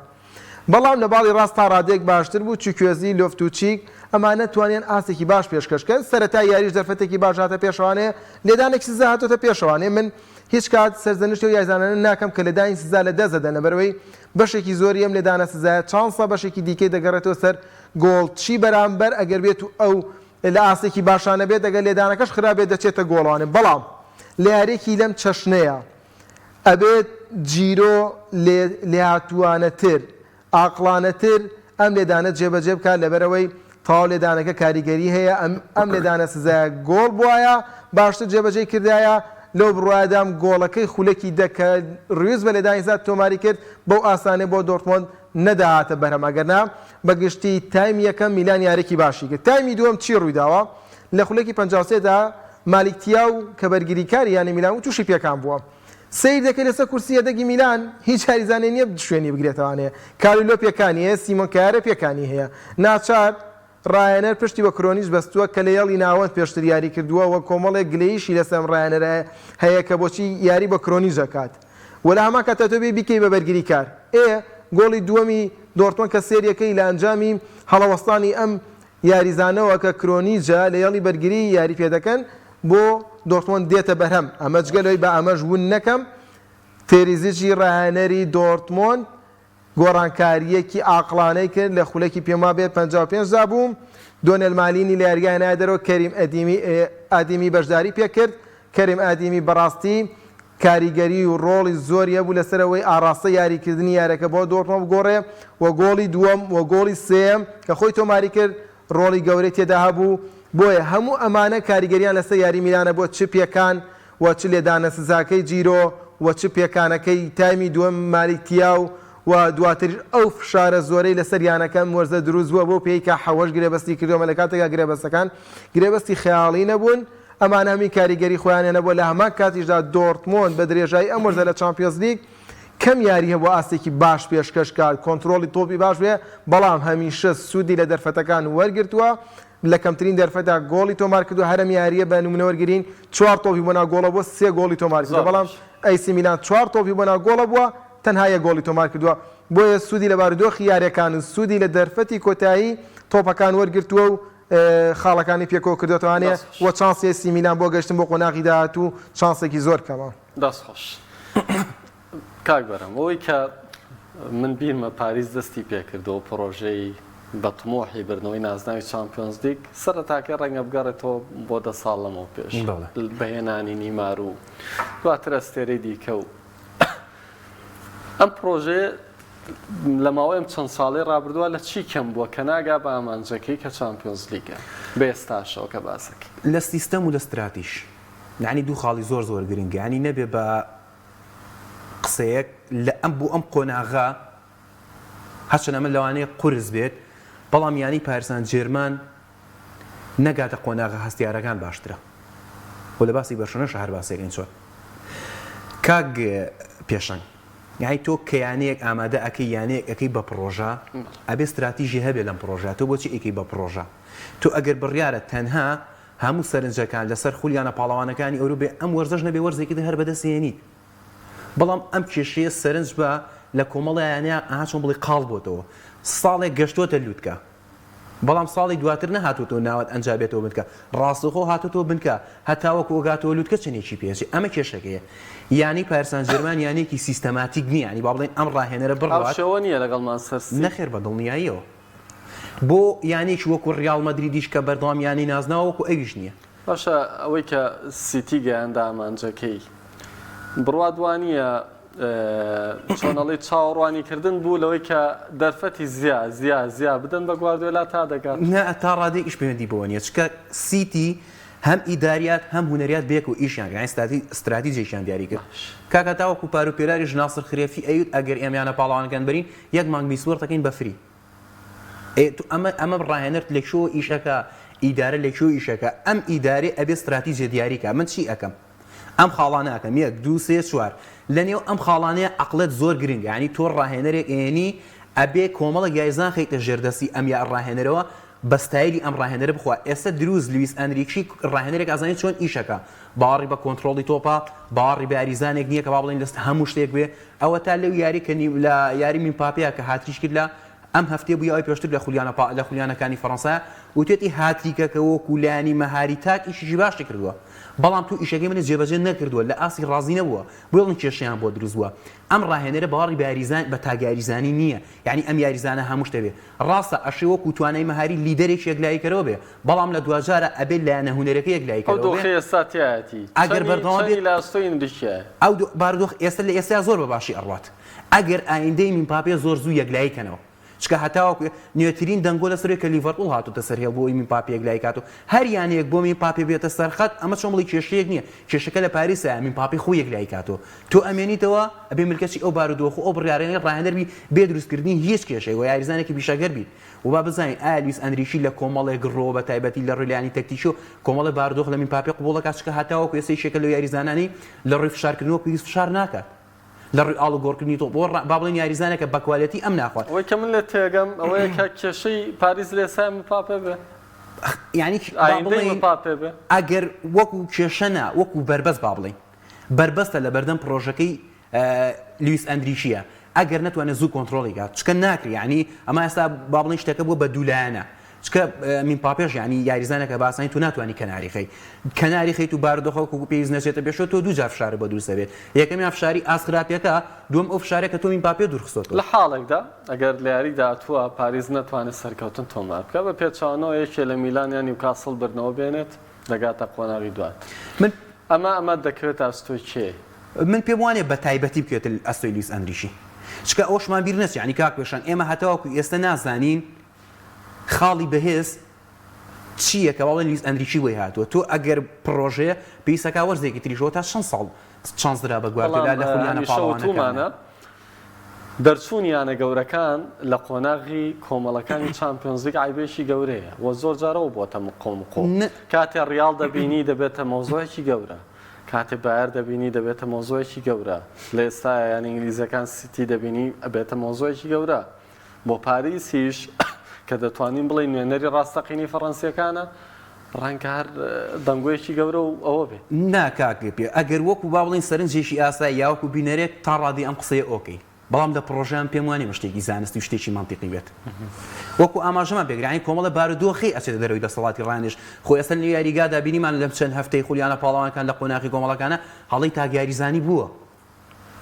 بەڵام لە باڵی ڕاست تا ڕادەیەک باشتر بوو، چیکوێزی، لۆفتوچیک، ئەمانە توانیان ئاستێکی باش پێشکەش بکەن، سەرەتای یاریش دەرفەتێکی باش هاتە پێشەوانێ، لێدانێکی سزا هاتۆتە پێشەوانێ، من هیچ کات سەرزەنشتی ئەو یاریزانانە ناکەم کە لێدانی سزا لە دەست دەدەن، لەبەرئەوەی بەشێکی زۆری ئەم لێدانە سزایە چانسە، بەشێکی دیکەی دەگەڕێتەوە سەر گۆڵچی بەرامبەر، ئەگەر بێت و ئەو لە ئاستێکی باشا نەبێت، ئەگەر لێدانەکەش خراپ بێت دەچێتە گۆڵەوانێ، بەڵام لە یارییەکی لەم چەشنەیە ئەبێت جیرۆ لێهاتووانەتر، ئاقڵانەتر ئەم لێدانە جێبەجێ بکات لەبەرئەوەی تەواو لێدانەکە کاریگەری هەیە ئەم ئەم لێدانە سزایە گۆڵ بوایە باشتر جێبەجێی کردایە لەو بڕوایەدام گۆڵەکەی خولەکی دە کە ڕیوس بە لێدانی سزا تۆماری کرد بەو ئاسانیە بۆ دۆرتمۆند نەدەهاتە بەرهەم ئەگەرنا بە گشتی تایمی یەکەم میلان یاریەکی باشی کرد تایمی دووەم چی ڕوویداوە لە خولەکی 53 دا مالیک تیاو کە بەرگریکاری یانەی میلان بوو تووشی پێکان بووە. سەیر دەکەی لەسەر کورسی یەدەگی میلان هیچ یاریزانێ نییە شوێنی بگرێتەوانێ کالیلۆ پێکانی هەیە، سیمۆن کایەرە پێکانی هەیە. ناچار ڕاهێنەر پشتی بە کرۆنیچ بەستووە کە لە هێڵی ناوەند پێشتر یاری کردووە و کۆمەڵێک گلەییشی لەسەر ئەم ڕاهێنەرە هەیە کە بۆچی یاری بە کرۆنیچ دەکات و لە هەمان کاتدا تۆ بێی بیکەی بە بەرگریکار. ئێ گۆڵی دووەمی دۆرتمۆند کە سێریەکەی لە ئەنجامی هەڵەوەستانی ئەم یاریزانەوە کە کرۆنیجە لە هێڵی بەرگری یاری پێدەکەن بۆ دۆرتمۆند دێتە بەرهەم، ئەمە جگە لەوەی با ئەمەش ون نەکەم تێریزیچی راهێنەری دۆرتمۆند گۆڕانکارییەکی ئاقڵانەی کرد لە خولەکی پێموابێت 55 دا بوو دۆنێل مالینی لە یاریگا هێنایە دەرەوە کەریم ئەدیمی ئادیمی بەشداری پێکرد کەریم ئادیمی بەڕاستی کاریگەری و ڕۆڵی زۆری هەبوو لەسەر ئەوەی ئاڕاستەی یاریکردنی یاریەکە بۆ دۆرتمۆند بگۆڕێ و گۆڵی دووەم و گۆڵی سێیەم کە خۆی تۆماری کرد ڕۆڵی گەورەی تێدا هەبوو، بۆیە هەموو ئەمانە کاریگەریان لەسەر یاری میلان هەبووە چ پێکان و چ لێدانە سزاکەی جیرۆ و چ پێکانەکەی تایمی دووەم مالیک تیاو و دواتریش ئەو فشارە زۆرەی لەسەر یانەکە ئەم وەرزە دروست بووە بەو پێی کە حەوەش گرێبەستی کردووە ئەمە لە کاتێکا گرێبەستەکان گرێبەستی خەیاڵی نەبوون ئەمانە هەمووی کاریگەری خۆیان هەبووە، لە هەمان کاتیشدا دۆرتمۆند بە درێژایی ئەم وەرزە لە چامپیۆنزلیگ کەم یاری هەبووە ئاستێکی باش پێشکەش کات، کۆنترۆڵی تۆپی باش بێ، بەڵام هەمیشە سوودی لە دەرفەتەکان وەرگرتووە، لە کەمترین دەرفەتدا گۆڵی تۆمارکردووە، هەر ئەم یارییە بە نموونە وەرگرین چوار تۆپی بۆ ناو گۆڵە بووە، سێ گۆڵی تۆمارکردووە، بەڵام ئەیسی میلان چوار تۆپی بۆ ناو گۆڵە بووە، تەنها یەک گۆڵی تۆمارکردووە، بۆیە سوودی لە بارودۆخی یارییەکان و سوودی لە دەرفەتی کۆتایی تۆپەکان وەرگرتووە و خاڵەکانی پێکەوە کردۆتەوانێ دەست خۆش. و چانسی ئەیسی میلان بۆ گەشتن بۆ قۆناغی داهاتوو چانسێکی زۆر کەمە. دەست خۆش کاک بەرهەم ئەوەی کە من بیرمە پاریس دەستی پێکردەوە پڕۆژەی بە تموحی بردنەوەی نازناوی چامپیۆنز لیگ سەرەتاکەی ڕەنگە بگەڕێتەوە بۆ دە ساڵ لەمەو پێش بەڵێ. بەهێنانی نیمار و دواتر ئەستێرەی دیکە و ئەم پڕۆژەیە لە ماوەی ئەم چەند ساڵەی ڕابردووە لە چی کەم بووە کە ناگا بە ئامانجەکەی کە چامپیۆنزلیگە بە ئێستاشەوە کە باسەکەی؟ لە سیستەم و لە ستراتیژ یانی دوو خاڵی زۆر زۆر گرنگە یانی نەبێ بە قسەیەک لە ئەم بۆ ئەم قۆناغە هەرچەند ئەمە لەوانەیە قورس بێت بەڵام یانەی پاریسان جێرمان نەگاتە قۆناغە هەستیارەکان باشترە و لە باسی بەرشەلۆنەشا هەر باسێکەین چۆن کاک پێشەنگ یانی تۆ کە یانەیەک ئامادە ئەکەی یانەیەک ئەکەی بە پڕۆژە ئەبێ ستراتیژی هەبێ لەم پڕۆژە تۆ بۆچی ئەیکەی بە پڕۆژە تۆ ئەگەر بڕیارە تەنها هەموو سەرنجەکان لەسەر خول یانە پاڵەوانەکانی ئەوروپێ ئەم وەرزەش نەبێ وەرزێکی تر هەر بەدەست هێنیت بەڵام ئەم کێشەیە سەرنج بە لە کۆمەڵە یانەیە ئەها چۆن بڵێ قاڵ بۆتەوە ساڵێک گەشتۆتە لوتکە بەڵام ساڵی دواتر نەهاتووەتەوە ناوەت ئەنجا بێتەوە بنکە ڕاستەوخۆ هاتووەتەوە بنکە هەتاوەکو ئەگاتەوە لوتکە چەندێکی پێ ئەچێ ئەمە کێشەکەیە یانەی پاریسان جێرمان یانەیەکی سیستەماتیک نییە یانی با بڵێین ئەم ڕاهێنەرە بڕوات هاوشێوە نییە لەگەڵ مانچستەر سیتی؟ نەخێر بە دڵنیاییەوە بۆ یانەیەکی وەکو ڕیاڵ مەدریدیش کە بەردەوام یانەی نازناوە وەکو ئەویش نییە. باشە ئەوەی کە سیتی گەیاندە ئامانجەکەی بڕوات وانییە؟ چۆنەڵی چاوەڕوانی کردن بوو لەوەی کە دەرفەتی زیا زیا زیا بدەن بە گواردیۆلا تا دەگات. نا تا ڕادەیەکیش پەیوەندی بەوە نیە چونکە سیتی هەم ئیداریات هەم هونەریات بەیەکەوە ئیشیان کرد یانی ستراتیجێکیان دیاری کرد کاکە تاوەکو پار و پێراریش ناسر خرێفی ئەیوت ئەگەر ئێمە یانە پاڵەوانەکان بەرین یەک مانگ میسوەرت ئەکەین بە free ئێ تو ئەمە ئەمە ڕاهێنەرت لە کوێوە ئیش ئەکا ئیدارە لە کوێوە ئیش ئەکا ئەم ئیدارەی ئەبێ ستراتیجێ دیاری کا من چی ئەکەم ئەم خاڵانە ئەکەم یەک دوو سێ چوار لە نێو ئەم خاڵانەیە عەقڵێت زۆر گرنگە یانی تۆ ڕاهێنەرێک ئەیەنی ئەبێ کۆمەڵێک یاریزان خەیتە ژێر دەستی ئەم یا ڕاهێنەرەوە بە ستایلی ئەم ڕاهێنەرە بخوا ئێستا دروست لویس ئەنریکی ڕاهێنەرێک ئەزانی چۆن ئیشەکا باوەڕی بە کۆنترۆڵی تۆپە باوەڕی بە یاریزانێک نییە کە با بڵێین لەست هەموو شتێک بێ ئەوەتا لەو یاری کە لە یاری میمپاپیا کە هاتریش کرد لە ئەم هەفتەیە بوو یا ئەوی پێشتر لە خولیانە پا لە خولیانەکانی فەڕەنسایە وتێتی هاتریکەکە وەکو لایەنی مەهاری تاک ئیشیشی باشی کردووە بەڵام تۆ ئیشەکەی منت جێبەجێ نەکردووە لە ئاستی ڕازی نەبووە بۆیە ئەڵێن کێشەیان بۆ دروست بووە ئەم ڕاهێنەرە باوەڕی بە یاریزان بە تاک یاریزانی نییە یانی ئەم یاریزانە هەموو شتێ بێ ڕاستە ئەشێ وەکو توانای مەهاری لیدەرێکی یەکلاییکەرەوە بێ بەڵام لە دواجارا ئەبێ لایەنە هونەرەکە ئەو یەکلاییکەرەوە بێ دۆخەی ئێستا تیایەتی ئەگەر چەنی بەردەوام چەنی بێت لە ئەستۆی ئینریکیایە؟ ئەو بارودۆخ ئێستا لە ئێستایا زۆر بە باشی ئەڕوات ئەگەر ئایندەی میمپاپێ زۆر زوو یەکلایی کەنەوە چکە هەتاوەکو نوێترین دەنگۆ لەسەر کە لیڤەرپوڵ هاتۆتە سەر هێڵ بۆ ئەوەی میمپاپێ یەکلایی کات و هەر یانەیەک بۆ میمپاپێ بێتە سەر خەت ئەمە چۆن بڵێی کێشەیەک نییە کێشەکە لە پاریسایە میمپاپێ خۆی یەکلایی کاتەوە تۆ ئەمێنیتەوە ئەبێ ملکەچی ئەو بارودۆخ و ئەو بڕیارانەی ڕاهێنەر بی بێ دروستکردنی هیچ کێشەیەک و یاریزانێکی پیشەگەر بیت و با بزانین ئایا لویس ئەنریکی لە کۆمەڵێک ڕووەوە بە تایبەتی لە ڕووی لایەنی تەکتیکی و کۆمەڵێ بارودۆخ لە میمپاپێ قبوڵ دەکات چونکە هەتاوەکو ئێستا یەکێکە لەو یاریزانانەی لە ڕووی فشارکردنەوە پێویست فشار ناکات لە ڕووی ئاڵوگۆڕکردنی تۆپ بۆ با بڵێین یاریزانێکە بە quality ئەم ناخوات. ئەوەی کە من لێت تێگەم ئەوەیە کە کێشەی پاریس لە ئێستایا مپاپێ بێ. یانی با ئایندەی بڵێین مپاپێ بێ. ئەگەر وەکو کێشە نا وەکو بەربەست با بڵێین بەربەستە لە بەردەم پڕۆژەکەی لویس ئەنریکییە ئەگەر نەتوانێت زوو کۆنترۆڵی کات چکە ناکرێ یانی ئەمە ئێستا با بڵێین شتەکە بووە بە دوولایەنە چکە میمپاپێش یانی یاریزانێکە بە ئاسانی تۆ ناتوانانی کەناری خەی کەناری خەیت و بارودۆخەکە وەکو پێویست نەچێتە پێشەوە تۆ دوو جار فشارت بۆ دروست دەبێت یەکەمیان فشاری ئاست خراپیەکە دووەم ئەو فشارە کە تۆ میمپاپێ دوور خستۆتەوە. لە حاڵێکدا ئەگەر لە یاری داهاتووە پاریس نەتوانێت سەرکەوتن تۆمار بکات بە پێچەوانەوە یەکێ لە میلان یان نیوکاسڵ بردنەوە بێنێت دەگاتە قۆناغی دواتر من ئەمە ئەمە دەکەوێتە ئەستۆی کێ؟ من پێم وانیە بە تایبەتی بکەوێتە ئەستۆی لویس ئەنریکی چونکە ئەوەشمان بیر نەچێ یانی کاک پێشەنگ ئێمە هەتاوەکو ئێستا نازانین خاڵی بەهێز چییە کە باڵێن لویس ئەنریکی بۆی هاتووە تۆ ئەگەر پڕۆژەیە پێویستەکە وەرزێکی تریشەوە تا چەند ساڵ چانس درا بە گواردیۆلا بەڵام لە خولی یانە هەمیشە پاڵەوانەکانە. وتومانە دەرچوونی یانە گەورەکان لە قۆناغی کۆمەڵەکانی چامپیۆنزلیگ عەیبێکی گەورەیە و زۆر جار ئەوە بۆتە مقۆمقۆ. کاتێ ڕیاڵ دەبینی دەبێتە مەوزوعێکی گەورە، کاتێ بایەر دەبینی دەبێتە مەوزوعێکی گەورە، لە ئێستایا یانە ئینگلیزیەکان سیتی دەبینی ئەبێتە مەوزوعێکی گەورە. بۆ پاریسیش کە دەتوانین بڵێین نوێنەری ڕاستەقینەی فەڕەنسییەکانە، ڕەنگە هەر دەنگۆیەکی گەورە و ئەوە بێ. نا کاک پێ ئەگەر وەکو با بڵێین سەرنجێکی ئاسایی یا وەکو بینەرێک تا ڕادەی ئەم قسەیە okay بەڵام لە پڕۆژەیان پێم وانیە شتێکی زانستی و شتێکی مەنتیقی بێت وەکو ئاماژەمان پێکرا یانی کۆمەڵە بارودۆخی ئەچێتە دەرەوەی دەسەڵاتی ڕایانیش خۆ ئێستا لە یاریگادا بینیمان لەم چەند هەفتەی خولیانە پاڵەوانەکان لە قۆناغی کۆمەڵەکانە هەڵەی تاک یاریزانی بووە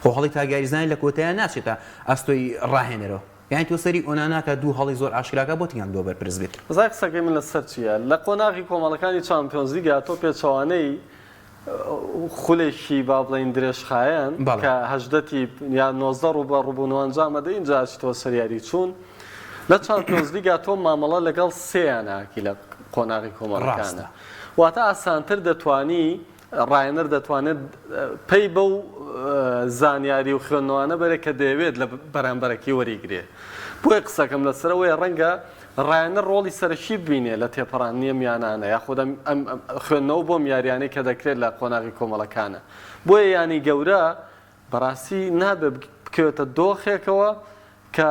خۆ هەڵەی تاک یاریزانی لە کۆتاییا ناچێتە ئەستۆی ڕاهێنەرەوە یانی تۆ سەری ئۆنانا کە دوو هەڵەی زۆر ئاشکراکە بۆ تیان دۆ بەرپرس بێت. ئەزای قسەکەی من لەسەر چییە؟ لە قۆناغی کۆمەڵەکانی چامپیۆنزلیگا تۆ پێچەوانەی خولێکی با بڵێین درێژخایەن کە 18 تیپ یا 19 ڕووبەڕووبوونەوە ئەنجام ئەدەی ئینجا ئەچیتەوە سەر یاری چوون لە چامپیۆنزلیگا تۆ مامەڵە لەگەڵ سێ یانە ئەکەی لە قۆناغی کۆمەڵەکانە واتە ئاسانتر دەتوانی ڕاهێنەر دەتوانێت پەی بەو زانیاری و خوێندنەوانە بەرێت کە دەیەوێت لە بەرامبەرەکەی وەریگرێ. بۆیە قسەکەم لەسەر ئەوەیە ڕەنگە ڕاهێنەر ڕۆڵی سەرەکی ببینێ لە تێپەڕاندنی ئەم یانانە یاخود ئەم ئەم خوێندنەوە بۆم یاریانەی کە دەکرێت لە قۆناغی کۆمەڵەکانە. بۆیە یانەی گەورە بەڕاستی نابێ بکەوێتە دۆخێکەوە کە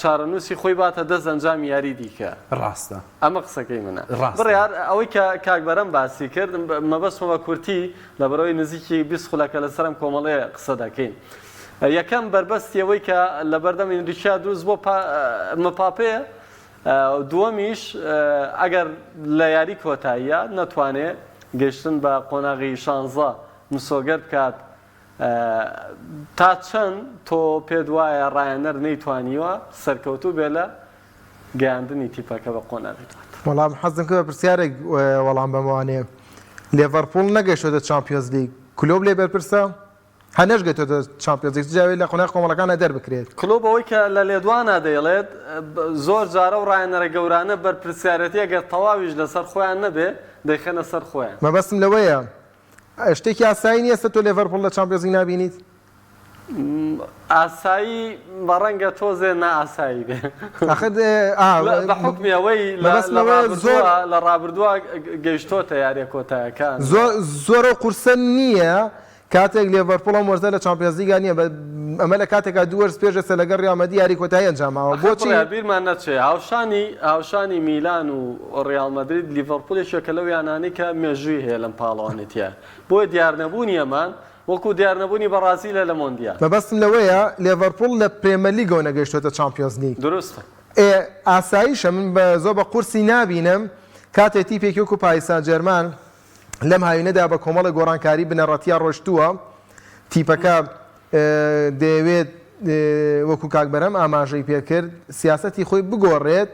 چارەنووسی خۆی باتە دەست ئەنجامی یاری دیکە. ڕاستە. ئەمە قسەکەی منە. ڕاستە. بڕیار ئەوەی کە کاک بەرەم باسی کرد مەبەستمە بە کورتی لەبەرئەوەی نزیکی 20 خولەکە لەسەر ئەم کۆمەڵەیە قسە دەکەین. یەکەم بەربەستی ئەوەی کە لەبەردەم ئینریکیا دروست بۆ مپاپێ دووەمیش ئەگەر لە یاری کۆتاییە نەتوانێ گەیشتن بە قۆناغی شانزە مسۆگەر بکات تا چەند تۆ پێت وایە ڕایەنەر نەیتوانیوە سەرکەوتوو بێ لە گەیاندنی تیپەکە بە قۆناغی دواتر؟ وەڵام حەزم کرد بە پرسیارێک وەڵام بەمەوانێ لێڤەرپوڵ نەگەیشتۆتە چامپیۆنز لیگ کلۆپ لێ بەرپرسە؟ هەر نەشگەیتۆتە چامپیۆنزلیگ چ جاوێ لە قۆناغی کۆمەڵەکانا دەربکرێت. کلۆپ ئەوەی کە لە لێدوانا دەیڵێت زۆر جار ئەو ڕاهێنەرە گەورانە بەرپرسیارێتی ئەگەر تەواویش لەسەر خۆیان نەبێ دەیخەنە سەر خۆیان. مەبەستم لەوەیە شتێکی ئاسایی نیە ئێستا تۆ لێڤەرپوڵ لە چامپیۆنزلیگ نابینیت؟ ئاسایی بە ڕەنگە تۆزێ نائاسایی بێ. ئاخر ئا بە حوکمی ئەوەی لە مەبەستم ئەوەیە زۆر ڕابردووە لە ڕابردووە گەیشتۆتە یاریە کۆتایەکان. زۆر زۆر ئەو قورسە نییە کاتێک لێڤەرپوڵ ئەم وەرزە لە چامپیۆنزلیگا نییە ئەمە لە کاتێکا دوو وەرز پێش ئێستا لەگەڵ ریال مەدرید یاری کۆتایی ئەنجاماوە ئەخر بۆچی؟ بڕیار بیرمان نەچێ هاوشانی هاوشانی میلان و ریال مەدرید لیڤەرپوڵ یەکێکە لەو یانانەی کە مێژووی هەیە لەم پاڵەوانێتیە بۆیە دیارنەبوونی ئەمان وەکو دیارنەبوونی بەڕازیلە لە مۆندیال. مەبەستم لەوەیە لێڤەرپوڵ لە پرێمەرلیگەوە نەگەیشتۆتە چامپیۆنزلیگ. دروستە. ئێ ئاساییشە من بە زۆر بە قورسی نابینم کاتێ تیپێکی وەکو پاریس سان جێرمان لەم هاوینەدا بە کۆمەڵێک گۆڕانکاری بنەڕەتییا ڕۆشتووە تیپەکە دەیەوێت وەکو کاک بەرهەم ئاماژەی پێکرد سیاسەتی خۆی بگۆڕێت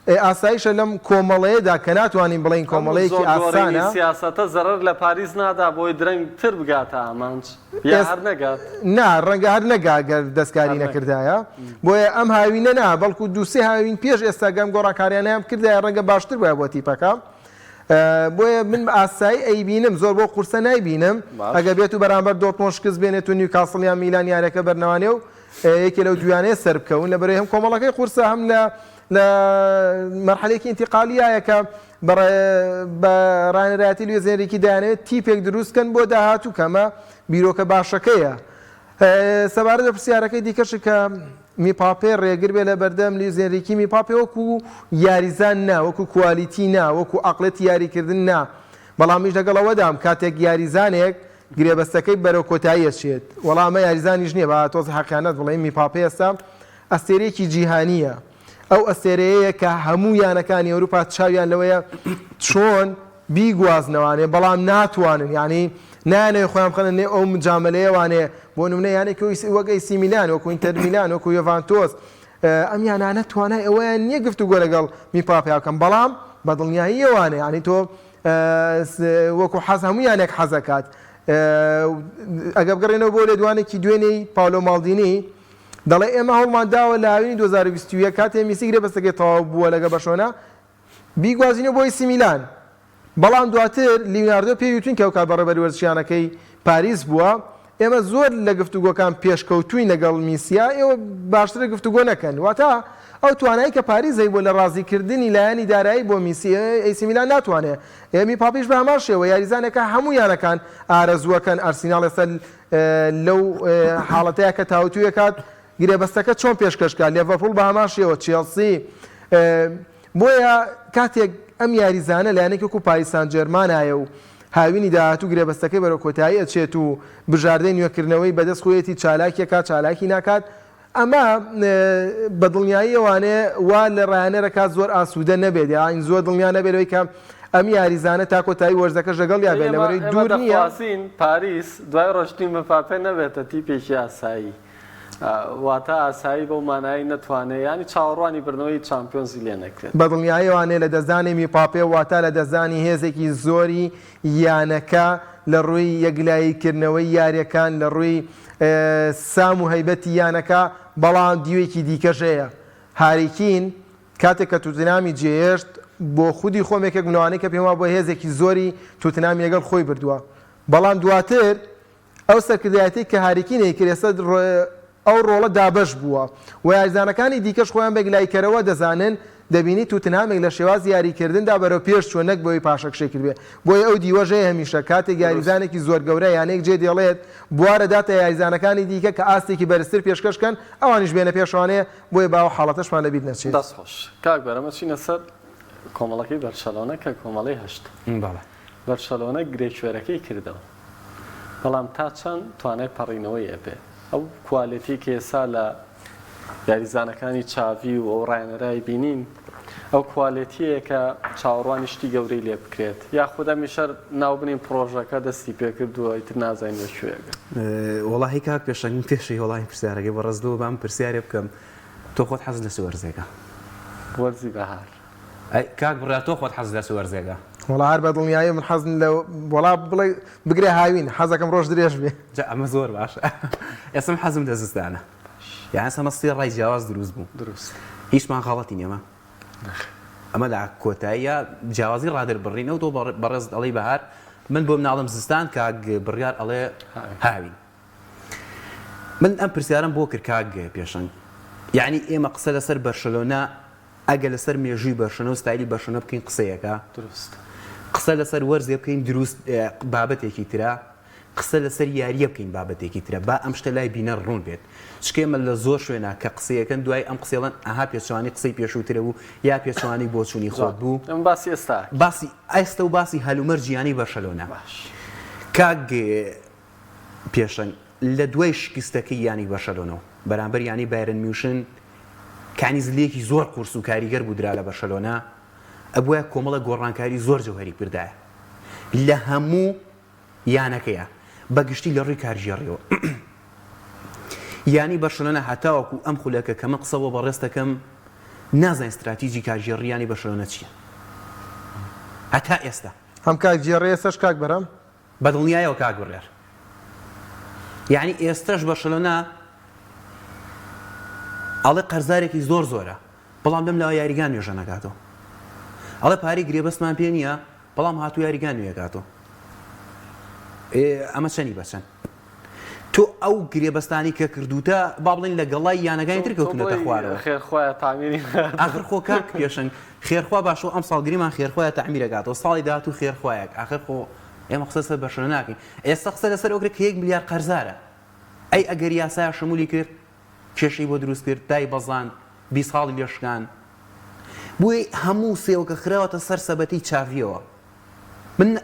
ئێ ئاسایشە لەم کۆمەڵەیەدا کە ناتوانین بڵێین ئەم کۆمەڵەیەکی زۆر گۆڕینی ئاسانە. سیاسەتە زەرەر لە پاریس نادا بۆی درەنگ تر بگاتە ئامانج یا ئێس هەر نەگات؟ نا ڕەنگە هەر نەگا گەر دەستکاری هەر نەگا. نەکردایە بۆیە ئەم هاوینە نا بەڵکو دوو سێ هاوین پێش ئێستا گەر ئەم گۆڕانکاریانەیان بکردایە ڕەنگە باشتر بوایە بۆ تیپەکە بۆیە من بە ئاسایی ئەیبینم زۆر بۆ قورسە نایبینم باش. ئەگەر بێت و بەرامبەر دۆرتمۆند شکست بێنێت و نیوکاسڵ یان میلان یاریەکە بەرنەوانێ و یەکێ لەو دوویانەیە سەربکەون لەبەرەی هەم کۆمەڵەکەی قورسە هەم لە لە مەرحەلەیەکی ئینتیقالیایە کە بە ڕاهێنەرایەتی لویس ئێنریکی دەیانەوێت تیپێک دروست کەن بۆ داهاتوو کە ئەمە بیرۆکە باشەکەیە. سەبارەت بە پرسیارەکەی دیکەش کە میپاپێ ڕێگر بێ لە بەردەم لویس ئێنریکی میپاپێ وەکو یاریزان نا وەکو کوالیتی نا وەکو عەقڵێتی یاریکردن نا بەڵام منیش لەگەڵ ئەوەدام کاتێک یاریزانێک گرێبەستەکەی بەرەو کۆتایی ئەچێت وەڵا ئەمە یاریزانیش نییە با تۆزێ حەقیانەت بڵێین میپاپێ ئێستا ئەستێرەیەکی جیهانییە، ئەو ئەستێرەیەیە کە هەموو یانەکانی ئەوروپا چاویان لەوەیە چۆن بیگوازنەوانێ، بەڵام ناتوانن، یانی نایانەوێ خۆیان بخەنە نێو ئەو مجامەلەیەوانێ، بۆ نمونە یانێکی وەک ئەی سی میلان، وەکو ئینتەر میلان، وەکو یۆڤانتۆس، ئەم یانانە توانای ئەوەیان نییە گفتوگۆ لەگەڵ میپاپێ بکەن، بەڵام بە دڵنیاییەوانێ، یانی تۆ وەکو حەز هەموو یانێک حەزەکات. ئەگەر بگەڕێنەوە بۆ لێدوانێکی دوێنێی پاولۆ ماڵدینی، دەڵێ ئێمە هەوڵمان داوە لە هاوینی 2021 کاتێ میسی گرێبەستەکەی تەواو بووە لەگەڵ بەرشلۆنە بیگوازینەوە بۆ ئەیسی میلان، بەڵام دواتر لیوناردۆ پێی وتوین کە ئەوکات بەڕێوەبەری وەرزشیانەکەی پاریس بووە، ئێمە زۆر لە گفتوگۆکان پێشکەوتووین لەگەڵ میسیا، ئێوە باشترە گفتوگۆ نەکەن. واتە ئەو توانایی کە پاریس هەیبووە لە ڕازیکردنی لایەنی دارایی بۆ میسی، ئەیسی میلان ناتوانێ. میپاپیش بە هەمان شێوە یاریزانێکە هەموو یانەکان ئارەزووەکەن، ئەرسیناڵ ئێستا لەو حاڵەتەیا کە تاوتوێ کات گرێبەستەکە چۆن پێشکەش کات، لێڤەرپوڵ بە هەمان شێوە، چێڵسی، بۆیە کاتێک ئەم یاریزانە لە یانەیەکی وەکو پاریس سان جێرمانایە و هاوینی داهاتوو گرێبەستەکەی بەرەو کۆتایی ئەچێت و بژاردەی نوێکردنەوەی بەدەست خۆیەتی چالاکیەکات چالاکی ناکات ئەمە بە دڵنیاییەوانێ وا لە ڕایەنەرەکات زۆر ئاسوودە نەبێت یان زۆر دڵنیا نەبێت لەوەی کە ئەم یاریزانە تا کۆتایی وەرزەکەش لەگەڵیا بێت لەبەرەی ئێمە دوور نییە. دەخوازین پاریس دوای ڕۆشتنی مباپێ نەبێتە تیپێکی ئاسایی واتە ئاسایی بەو مانایەی نەتوانێ یانی چاوەڕوانی بردنەوەی چامپیۆنزی لێ نەکرێت. بە دڵنیاییەوانێ لەدەستدانی میپاپێ واتە لەدەستدانی هێزێکی زۆری یانەکە لە ڕووی یەکلاییکردنەوەی یارییەکان، لە ڕووی سام و هەیبەتی یانەکە، بەڵام دیوێکی دیکەش هەیە. هاری کین کاتێک کە توتنهامی جێهێشت، بۆ خودی خۆم یەکێک بووم لەوانەی کە پێموابووە هێزێکی زۆری توتنهامی لەگەڵ خۆی بردووە، بەڵام دواتر ئەو سەرکردایەتیەی کە هاری کین ئەیکرد ئێستا ئەو ڕۆڵە دابەش بووە و یاریزانەکانی دیکەش خۆیان بە یەکلاییکەرەوە دەزانن، دەبینی توتنهامێک لە شێوازی یاریکردندا بەرەو پێش چووە نەک بەوەی پاشەکشەی کردبێ، بۆیە ئەو دیوەش هەیە هەمیشە کاتێک یاریزانێکی زۆر گەورە یانەیەک جێ دێڵێت بوار ئەداتە یاریزانەکانی دیکە کە ئاستێکی بەرزتر پێشکەش کەن ئەوانیش بێنە پێشەوانێ، بۆیە با ئەو حاڵەتەشمان لەبیر نەچێت. دەست خۆش کاک بەرەم ئەچینە سەر کۆمەڵەکەی بەرشەلۆنە کە کۆمەڵەی هەشتە. بەڵێ. بەرشەلۆنە گرێ کوێرەکەی کردەوە بەڵام تا چەند توانای پەڕینەوەی ئەبێ ئەو کوالێتی کە ئێستا لە یاریزانەکانی چاڤی و ئەو ڕایەنەرای بینین ئەو کوالێتیەیە کە چاوەڕوانی شتی گەورەی لێ بکرێت یاخود ئەمیشە ناو بنین پڕۆژەکە دەستی پێکردووە ئیتر نازانین بە کوێ ئەگات. وەڵاهی کاک پێشەنگ من پێشی وەڵامی پرسیارەکەی بەڕێز لۆ بام پرسیارێ بکەم تۆ خۆت حەزت لە چ وەرزێکە؟ وەرزی بەهار. ئەی کاک بڕیار تۆ خۆت حەزت لە چ وەرزێکە؟ وەڵا هەر بە دڵنیایی من حەزم لە وەڵا بڵێ بگرە هاوین حەزەکەم ڕۆژ درێژ بێ. جا ئەمە زۆر باشە ئێستا من حەزم لە زستانە یان ئێستا ئەمە سێ ڕای جیاواز دروست بوو دروست هیچمان غەڵەتی نیە ئەمە لە کۆتاییە جیاوازی ڕادەربڕینە و تۆ بەڕێزت ئەڵێی بەهار من بۆ مناڵم زستان کاک بڕیار ئەڵێ هاوین من ئەم پرسیارم بۆ کرد کاک پێشەنگ یعنی ئێمە قسە لەسەر بەرشەلۆنە ئەگە لەسەر مێژووی بەرشەلۆنە و ستایلی بەرشەلۆنە بکەین قسەیەکە دروست قسە لەسەر وەرزێ بکەین دروست بابەتێکی ترە قسە لەسەر یارییە بکەین بابەتێکی ترە با ئەم شتە لای بینەر ڕوون بێت چونکە ئێمە لە زۆر شوێنا کە قسەیەکەن دوای ئەم قسەی ئەڵێن ئەها پێچەوانەی قسەی پێشووترە بوو یا پێچەوانەی بۆچوونی خۆت بوو ئێمە باسی ئێستا ئەکەین. باسی ئێستە و باسی هەلومەرجی یانەی بەرشەلۆنە باش. کاک پێشەنگ لە دوای شکستەکەی یانەی بەرشەلۆنەوە بەرامبەر یانەی بایرن میوشن کانی زلەیەکی زۆر قورس و کاریگەر بوو درا لە بەرشەلۆنە ئەبوایە کۆمەڵە گۆڕانکاری زۆر جەوهەری بکردایە لە هەموو یانەکەیە بە گشتی لە ڕووی کارگێڕیەوە یانەی بەرشەلۆنە هەتاوەکو ئەم خولەکە کە من قسە بۆ بەڕێز دەکەم نازانین ستراتیجی کارگێڕی یانەی بەرشەلۆنە چییە هەتا ئێستا. هەم کارگێڕی ئێستاش کاک بەرام. بە دڵنیایەوە کاک بڕیار یانی ئێستاش بەرشەلۆنە ئەڵێ قەرزارێکی زۆر زۆرە بەڵام لەم لاوە یاریگان نوێژە نەکاتەوە ئەڵێ پارەی گرێبەستمان پێ نییە بەڵام هاتوو یاریگا نوێکاتەوە ئەمە چەنی بەچەند تۆ ئەو گرێبەستانی کە کردوتە با بڵین لە گەڵای یانەکانی تر کەوتونەتە خوارەوە خێرخوایە تامیری ئاخر خۆ کاک پێشەنگ خێرخوا باشۆ ئەم ساڵ گریمان خێرخوایە تەعمیرەکاتەوە ساڵی داهاتوو خێرخوایەک ئاخر خۆ ئێمە قسە لەسەر بەرشەلۆنە ناکەین ئێستا قسە لەسەر ئەوکرێت کە یەک ملیار قەرزارە ئەی ئەگەر یاسایە شمولی کرد کێشەی بۆ دروست کرد دای بەزاند 20 خاڵی لێ شکاند بۆیە هەموو سێوەکە خراوەتە سەر سەبەتەی چاڤیەوە. من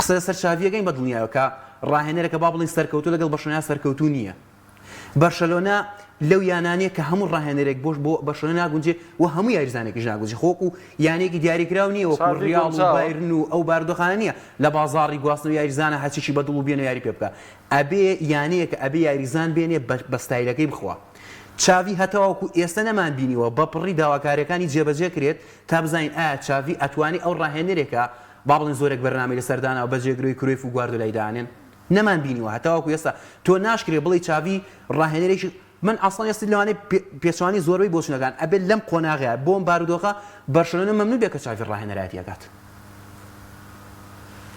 قسە لەسەر چاڤی ئەکەین بە دڵنیایەوە کە ڕاهێنەرێکە با بڵێین سەرکەوتوو لەگەڵ بەرشەلۆنە سەرکەوتوو نییە. بەرشەلۆنە لەو یانانەیە کە هەموو ڕاهێنەرێک بۆش بۆ بەرشەلۆنە ناگونجێ و هەموو یاریزانێکیش ناگونجێ خۆ وەکو یانەیەکی دیاریکراو نییە وەکو چاڤی ڕیاڵ و گونجاوە. بایرن و ئەو بارودۆخانە نییە لە بازاڕی گواستنەوەی یاریزانە هەرچیی بە دڵ و بێنە یاری پێ بکا ئەبێ یانەیەکە ئەبێ یاریزان بێنێ بە ستایلەکەی بخوا. چاڤی هەتاوەکو ئێستە نەمانبینیوە بە پڕی داواکاریەکانی جێبەجێ کرێت تا بزانین ئایا چاڤی ئەتوانێ ئەو ڕاهێنەرێکە با بڵێین زۆرێک بەرنامەی لەسەر داناوە بە جێگرەوەی کرۆیف و گواردۆلای دانێن نەمانبینیوە هەتاوەکو ئێستا تۆ ناشکرێ بڵێی چاڤی ڕاهێنەرێکی من ئەسڵەن ئێستا لەوانەیە پێچەوانەی زۆربەی بۆچونەکان ئەبێت لەم قۆناغەیە بۆم بارودۆخە بەرشەلۆنە مەمنون بێ کە چاڤی ڕاهێنەرایەتی ئەکات.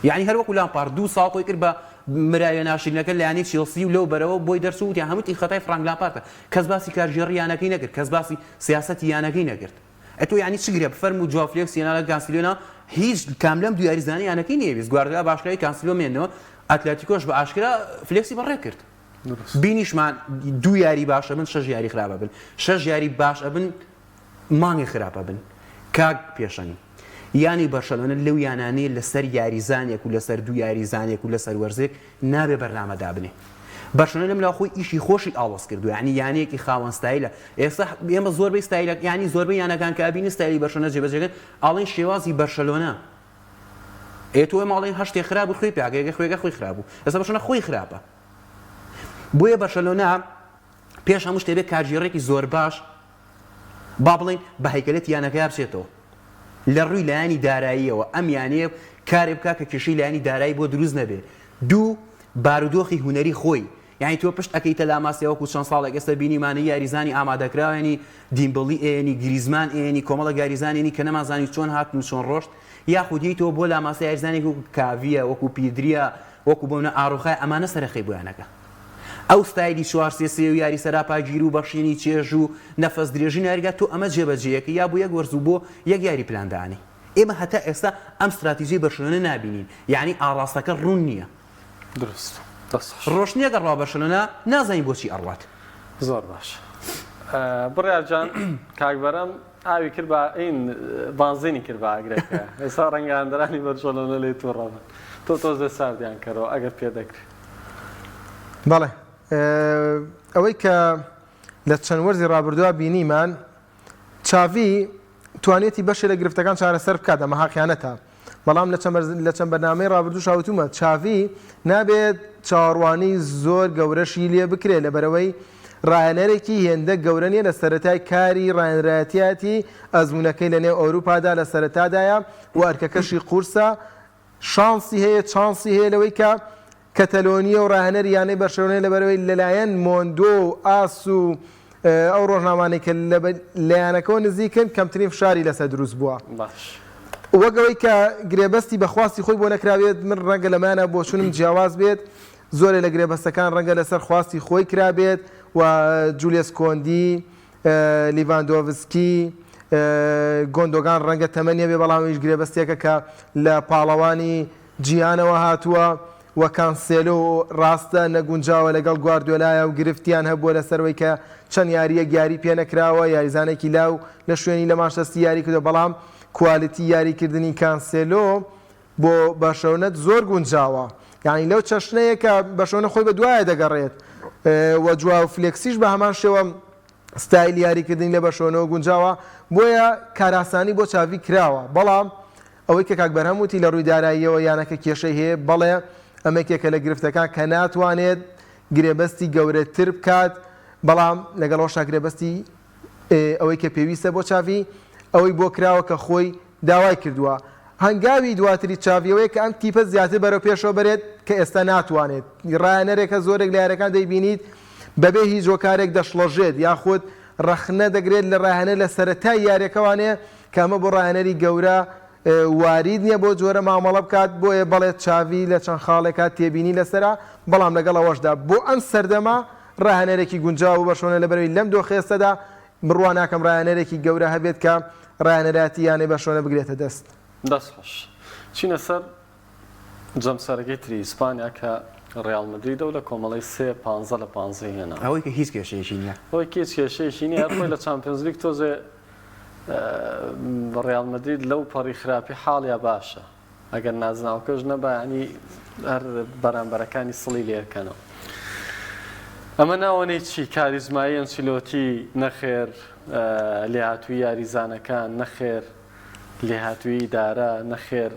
یەعنی هەر وەکو لامپارد دوو ساڵ خۆی کرد بە مراویە ناشرینەکە لە یانەی چێڵسی و لەو بەرەوە بۆی دەرچوو وتیان هەمووی خەتای فرانک لامپاردە کەس باسی کارگێڕی یانەکەی نەکرد کەس باسی سیاسەتی یانەکەی نەکرد ئە تۆ یانی چ گرێ بفەرموو جواو فلێکس هێنا لە کانسیلۆ نا هیچ کام لەم دوو یاریزانە یانەکەی نەیەویست گواردیۆلا بە ئاشکرایی کانسیلۆ مێنەوە ئەتلەتیکۆش بە ئاشکرا فلێکسی بەڕێ کرد بینیشمان دوو یاری باش ئەبن شەش یاری خراپ ئەبن شەش یاری باش ئەبن مانگی خراپ ئەبن کاک پێشەنگ. یانەی بەرشەلۆنە لەو یانانەیە لەسەر یاریزانێک و لەسەر دوو یاریزانێک و لەسەر وەرزێک نابێ بەرنامە دابنێ. بەرشەلۆنە لەم لاوە خۆی ئیشی خۆشی ئاڵۆز کردووە یانی یانەیەکی خاوەن ستایلە ئێستا ئێمە زۆربەی ستایلە یانی زۆربەی یانەکان کە ئەبینین ستایلی بەرشەلۆنە جێبەجێکەن ئاڵێن شێوازی بەرشەلۆنە ئێ تۆ ئێمە ئەڵێن هەشتێ خراپ بوو خوێی پیاکە خوێگە خۆی خراپ بوو ئێستا بەرشەلۆنە خۆی خراپە بۆیە بەرشەلۆنە پێش هەموو شتێ بێ کارگێڕێکی زۆر باش با بڵێین بە هەیکەلەتی یانەکەیا بچێتەوە لە ڕووی لایەنی داراییەوە ئەم یانەیە کارێ بکا کە کێشەی لایەنی دارایی بۆ دروست نەبێ دوو بارودۆخی هونەری خۆی یانی تۆ پشت ئەکەیتە لاماسیا وەکو چەند ساڵێک ئێستا بینیمانە یاریزانی ئامادەکراوێنی دیمبڵی ئێنی گریزمان ئێنی کۆمەڵە یاریزانێنی کە نەمانزانی چۆن هاتن و چۆن ڕۆشت یاخود یەیتەوە بۆ لاماسیا یاریزانێک وەکو کاڤیە وەکو پیدریە وەکو بۆنە ئاروخای ئەمانە سەرەخەی بۆ یانەکە ئەو ستایلی چوار سێ سێ و یاری سەراپاگیر و بەخشینی چێژ و نەفەس درێژی ناریگا تۆ ئەمە جێبەجێیەکەی یا بۆ یەک وەرز و بۆ یەک یاری پلان دانێی ئێمە هەتا ئێستا ئەم ستراتیجەی بەرشلۆنە نابینین یانی ئاڕاستەکە ڕوون نییە. دروست دەست خۆش. ڕۆشنیەک ئەڕوا بەرشلۆنە نازانین بۆچی ئەڕوات. زۆر باش بڕیار جان کاک بەرەم ئاوی کرد بە ئین بانزینی کرد بە ئاگرەکە ئێستا ڕەنگە هاندەرانی بەرشەلۆنە لێی توڕە بن تۆ تۆزێ ساردیان کەرەوە ئەگەر پێ دەکرێ. بەڵێ ئەوەی کە لە چەند وەرزی ڕابردووە بینیمان چاڤی توانێتی بەشێ لە گرفتەکان چارەسەر بکات ئەمە هاقیانەتە بەڵام لە چەند بەرنامەی ڕابردووش هاوتومە چاڤی نابێت چاوەڕوانی زۆر گەورەشی لێ بکرێت لەبەرەوەی ڕاهێنەرێکی هێندە گەورە نیە لە سەرەتای کاری ڕاهێنەرایەتییەتی، ئەزموونەکەی لە نێو ئەوروپادا لە سەرەتادایە و ئەرکەکەشی قورسە، شانسی هەیە چانسی هەیە لەوەی کە کەتەلۆنییە و ڕاهێنەری یانەی بەرشەلۆنەیە لەبەرئەوەی لەلایەن مۆندۆ و ئاس و ئەو ڕۆژنامانەی کە لە یانەکەوە نزیکن کەمترین فشاری لەسەر دروست بووە. باش. وەک ئەوەی کە گرێبەستی بە خواستی خۆی بۆ نەکرابێت، من ڕەنگە لەمانە بۆچوونم جیاواز بێت، زۆرێ لە گرێبەستەکان ڕەنگە لەسەر خواستی خۆی کرابێت و جولێس کۆندی، لیڤاندۆڤسکی، گۆندۆگان ڕەنگە تەمەنی هەبێ بەڵام ئەویش گرێبەستێکە کە لە پاڵەوانی جیهانەوە هاتووە و کانسێلۆ ڕاستە نەگونجاوە لەگەڵ گواردیۆلایە و گرفتیان هەبووە لەسەر ئەوەی کە چەند یارییەک یاری پێنەکراوە، یاریزانێکی لاو لە شوێنی لە مانچستەر یاری کردووە بەڵام کوالیتی یاریکردنی کانسێلۆ بۆ بەرشەلۆنە زۆر گونجاوە یانی لەو چەشنەیە کە بەرشەلۆنە خۆی بە دوایە دەگەڕێت و جواو فلێکسیش بە هەمان شێوە ستایلی یاریکردنی لە بەرشەلۆنەوە گونجاوە بۆیە کاراسانی بۆ چاڤی کراوە بەڵام ئەوەی کە کاک بەرهەم وتی لە ڕووی داراییەوە یانەکە کێشەی هەیە بەڵێ ئەمە یەکێکە لە گرفتەکان کە ناتوانێت گرێبەستی گەورەتر بکات بەڵام لەگەڵ ئەوەشا گرێبەستی ئەوەی کە پێویستە بۆ چاڤی ئەوەی بۆ کراوە کە خۆی داوای کردووە. هەنگاوی دواتری چاڤی ئەوەیە کە ئەم تیپە زیاتر بەرەو پێشەوە بەرێت کە ئێستا ناتوانێت. ڕاهێنەرێکە زۆرێک لە یاریەکان دەیبینیت بەبێ هیچ هۆکارێک دەشڵەژێت یاخود ڕەخنە دەگرێت لە ڕاهێنەر لە سەرەتای یاریەکەوانێ کە ئەمە بۆ ڕاهێنەری گەورە وارید نیە بۆ جۆرە مامەڵە بکات بۆیە بەڵێ چاڤی لە چەند خاڵێکا تێبینی لەسەرە بەڵام لەگەڵ ئەوەشدا بۆ ئەم سەردەمە ڕاهێنەرێکی گونجاو بۆ بەرشەلۆنە لەبەرئەوەی لەم دۆخە ئێستادا بڕوا ناکەم ڕاهێنەرێکی گەورە هەبێت کە ڕاهێنەرایەتی یانەی بەرشەلۆنە بگرێتە دەست. دەست خۆش. چینە سەر جەمسەرەکەی تری ئیسپانیا کە ڕیاڵ مەدریدە و لە کۆمەڵەی سێ پانزە لە پانزەی هێنا. ئەوەی کە هیچ کێشەیەکی نییە. ئەوەی کە هیچ کێشەیەکی نییە هەر خۆی لە چامپیۆنزلیگ تۆزێ ڕیاڵ مەدرید لەو پەڕی خراپی حاڵیا باشە. ئەگەر نازناوەکەش نەبا یانی هەر بەرامبەرەکانی سڵی لێکەنەوە. ئەمە ناوەنەی چی کاریزمایی ئەنچیلۆتی نەخێر لێهاتووی یاریزانەکان نەخێر لێهاتووی ئیدارە نەخێر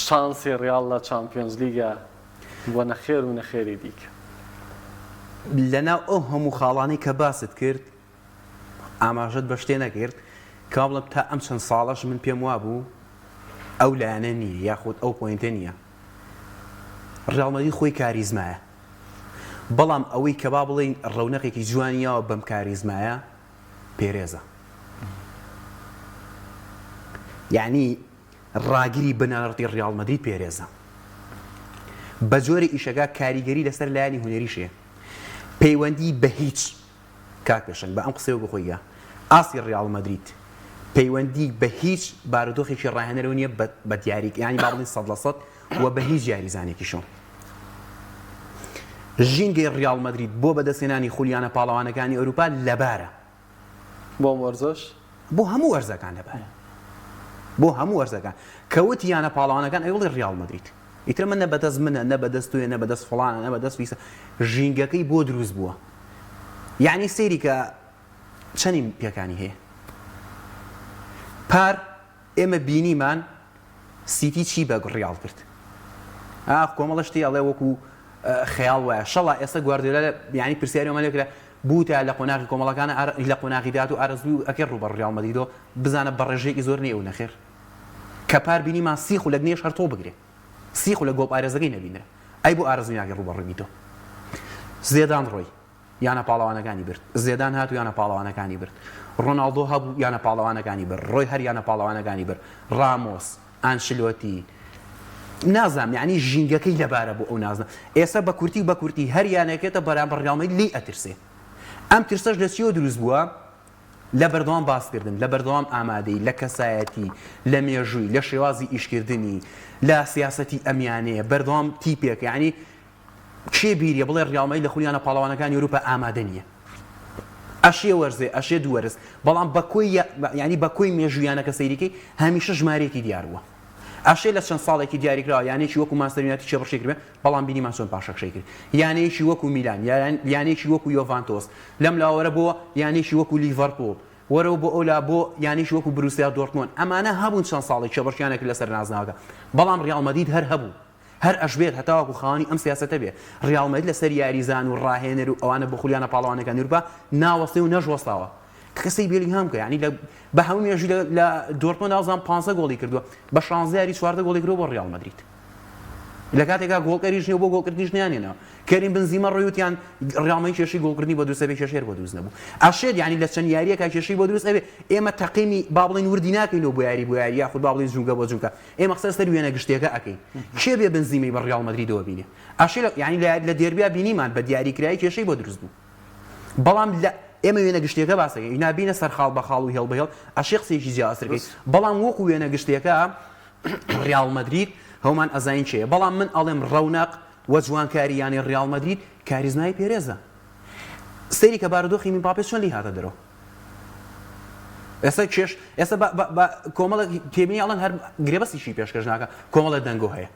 چانسی ڕیاڵ لە چامپیۆنزلیگە و نەخێر و نەخێری دیکە. لەناو ئەو هەموو خاڵانەی کە باست کرد ئاماژەت بە شتێ نەکرد کە وا بڵێم تا ئەم چەند ساڵەش من پێم وابوو ئەو لایەنە نییە یاخود ئەو point ە نییە. ڕیاڵ مەدرید خۆی کاریزمایە بەڵام ئەوەی کە با بڵێین ڕەونەقێکی جوانی یاوە بەم کاریزمایە پێرێزە یعنی ڕاگری بنەڕەتی ڕیاڵ مەدرید پێرێزە بە جۆرێ ئیشەکە کاریگەری لەسەر لایەنی هونەریش هەیە پەیوەندی بە هیچ کاک پێشەنگ بە ئەم قسەیەوە بۆ خۆی گا ئاستی ڕیاڵ مەدرید پەیوەندی بە هیچ بارودۆخێکی ڕاهێنەرەوە نییە بە دیاری یانی با بڵێین 100% و بە هیچ یاریزانێکیشەوە. ژینگەی ڕیاڵ مەدرید بۆ بەدەستهێنانی خولی یانە پاڵەوانەکانی ئەوروپا لەبارە. بۆ ئەم وەرزەش؟ بۆ هەموو وەرزەکان لەبارە. بۆ هەموو وەرزەکان. کە وتی یانە پاڵەوانەکان ئەی بڵێ ڕیاڵ مەدرید. ئیتر ئەمە نە بەدەست منە، نە بەدەست تۆیە، نە بەدەست فڵانە، نە بەدەست فیسە. ژینگەکەی بۆ دروست بووە. یەعنی سەیری کە چەنی پێکانی هەیە. پار ئێمە بینیمان سیتی چی بە ڕیاڵ کرد. ئاخ کۆمەڵە شتی ئەڵێ وەکو خەیاڵ وایە. شەڵا ئێستا گواردیۆلا یانی پرسیاری ئەومان لێ کرا بووتە لە قۆناغی کۆمەڵەکان لە قۆناغی داهاتوو ئارەزوو ئەکەی ڕووبەڕوو ڕیاڵ مەدریدۆ بزانە بە ڕێژەیەکی زۆر نەی ئەو نەخێر کە پار بینیمان سی خولەک نەیش هەر تۆ بگرێ سی خولەک گۆڵپارێزەکەی نەبینرا ئەی بۆ ئارەزووی ناکەی ڕووبەڕووی بیتۆ زێدان ڕۆی یانە پاڵەوانەکانی برد زێدان هات و یانە پاڵەوانەکانی برد ڕۆناڵدۆ هەبوو یانە پاڵەوانەکانی برد ڕۆی هەر یانە پاڵەوانەکانی برد ڕامۆس ئانشلۆتی نازانم یعنی ژینگەکەی لەبارە بۆ ئەو نازنە ئێستا بە کورتی و بە کورتی هەر یانەکێتە بەرامبەر ڕیاڵ مەدرید لێی ئەترسێ ئەم ترسەش لە چیەوە دروست بووە لە بەردەوام باسکردن، لە بەردەوام ئامادەیی، لە کەسایەتی، لە مێژووی، لە شێوازی ئیشکردنی، لە سیاسەتی ئەم یانەیە، بەردەوام تیپێکە، یانی کێ بیریە بڵێ ڕیاڵ مەدرید لە خولی یانە پاڵەوانەکانی ئەوروپا ئامادە نییە؟ ئەشێ وەرزێ، ئەشێ دوو وەرز، بەڵام بە کۆی یانی بە کۆی مێژووی یانەکە سەیری کەی هەمیشە ژمارەیەکی دیار بووە. ئەشێ لە چەند ساڵێکی دیاریکراوە یانەیەکی وەکو مانچستەر یونایتد کێبڕکێی کردبێ، بەڵام بینیمان چۆن پاشەکشەی کرد. یانەیەکی وەکو میلان، یانەیەکی وەکو یۆڤانتۆس، لەم لاوە وەرە بۆ یانەیەکی وەکو لیڤەرپوڵ، وەرەوە بۆ ئەو لا بۆ یانەیەکی وەکو بروسیا دۆرتمۆند، ئەمانە هەبوون چەند ساڵێک کێبڕکێیان ئەکرد لەسەر نازناوەکە، بەڵام ڕیاڵ مەدرید هەر هەبوو. هەر ئەشبێت هەتاوەکو خاوەنی ئەم سیاسەتە بێ. ڕیاڵ مەدرید لەسەر یاریزان و ڕاهێنەر و ئەوانە بۆ خولی یانە پاڵەوانەکانی ئەوروپا ناوەستێ و نەشوەستاوە. کە سەیری بێلینگهام بکە یانی لە بە هەموو مێژووی لە لە دۆرتمۆند ناوزان پانزە گۆڵی کردووە بە شانزە یاری 14 گۆڵی کردووە بۆ ڕیاڵ مەدرید. لە کاتێکا گۆڵکەریش نیە و بۆ گۆڵکردنیش نەیانهێناوە. کەریم بنزیمە ڕۆی وتیان ڕیاڵ مەدرید کێشەی گۆڵکردنی بۆ دروست ئەبێ کێشەی هەر بۆ دروست نەبوو. ئەشێت یانی لە چەند یارییەکا کێشەی بۆ دروست ئەبێ ئێمە تەقیمی با بڵێین وردی ناکەینەوە بۆ یاری بۆ یاری یاخود با بڵێین جومگە بۆ جومگە ئێمە قسە لەسەر وێنە گشتیەکە ئەکەین کێ بێ بنزیمەی بە ڕیاڵ مەدریدەوە بینێ ئەشێ لە یانی لە لە دێربیا بینیمان بە دیاریکرایی کێشەی بۆ دروست بوو بەڵام لە ئێمە وێنە گشتیەکە باس ئەکەین ئینا بینە سەر خاڵ بە خاڵ و هێڵ بە هێڵ ئەشێ قسەیەکی جیاوازتر بکەین بەڵام وەکو وێنە گشتیەکە ڕیاڵ مەدرید هەومان ئەزانین کێیە بەڵام من ئەڵێم ڕەونەق و جوانکاری یانەی ڕیاڵ مەدرید کاریزمای پێرێزە سەیری کە بارودۆخی میمپاپێ چۆن لێی هاتە دەرەوە ئێستا کێش ئێستا بە کۆمەڵێک تێبینی ئەڵێن هەر گرێبەستیشی پێشکەش ناکە کۆمەڵێ دەنگۆ هەیە.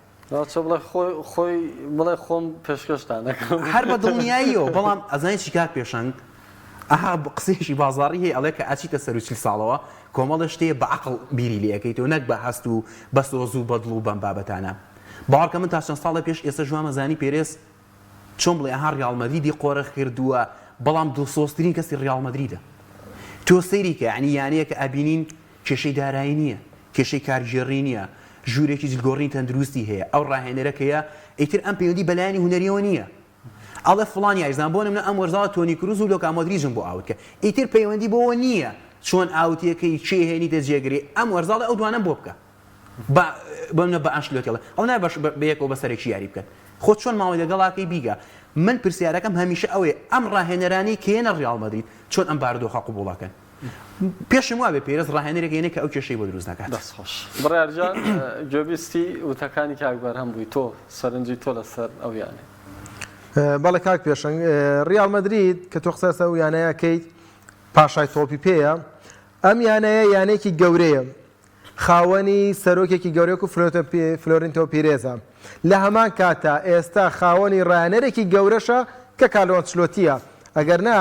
چۆ بڵێ خۆی خۆی بڵێ خۆم پێشکەشتان ئەکەم. هەر بە دڵنیاییەوە بەڵام ئەزانی چی کاک پێشەنگ ئەها قسەیەکی بازاڕی هەیە ئەڵێ کە ئەچیتە سەرو 40 ساڵەوە کۆمەڵێ شتێ بە عەقڵ بیری لێ ئەکەیتەوە نەک بە هەست و بە سۆز و بە دڵ و بەم بابەتانە باوەڕکە من تا چەند ساڵێ پێش ئێستەش وامەزانی پێرێز چۆن بڵێ ئەها ڕیاڵ مەدریدی قۆرخ کردووە بەڵام دڵسۆزترین کەسی ڕیاڵ مەدریدە تۆ سەیری کە یعنی یانەیەکە ئەبینین کێشەی دارایی نییە کێشەی کارگێڕی نییە ژوورێکی جلگۆڕینی تەندروستی هەیە ئەو ڕاهێنەرە کەیە ئیتر ئەم پەیوەندی بەلایەنی هونەریەوە نییە ئەڵێ فڵان یاریزان بۆ نمونە ئەم وەرزاوە تۆنی کروز و لۆکا مۆدریجم بۆ out کە ئیتر پەیوەندی بۆوە نییە چۆن out ەکەی کێ هێنیتە جێگری ئەم وەرزاڵێ ئەو دوانەم بۆ بکە با بۆ نمونە بە ئەنشلۆتی ئەڵێ ئەو نابێ بەش بەیەکەوە بە سەرەکی یاری بکەن خۆ چۆن ماڵی لەگەڵاکەی بیگا من پرسیارەکەم هەمیشە ئەوەیە ئەم ڕاهێنەرانەی کە یەنە ڕیاڵ مەدرید چۆن ئەم بارودۆخە قبوڵ ئەکەن پێشم وابێ پێرێز ڕاهێنەرێک یەنێ کە ئەو کێشەی بۆ دروست نەکات. دەست خۆش بڕیار جان گوێبیستی وتەکانی کاک بەرهەم بووی تۆ سەرنجی تۆ لەسەر ئەو یانەیە. بەڵێ کاک پێشەنگ ڕیاڵ مەدرید کە تۆ قسە لەسەر ئەو یانەیە ئەکەیت پاشای تۆپی پێیە ئەم یانەیە یانەیەکی گەورەیە خاوەنی سەرۆکێکی گەورەی وەکو فلۆرینتۆ پیرێزە، لە هەمان کاتدا ئێستا خاوەنی راهێنەرێکی گەورەشە کە کارلۆ ئەنچلۆتییە، ئەگەر نا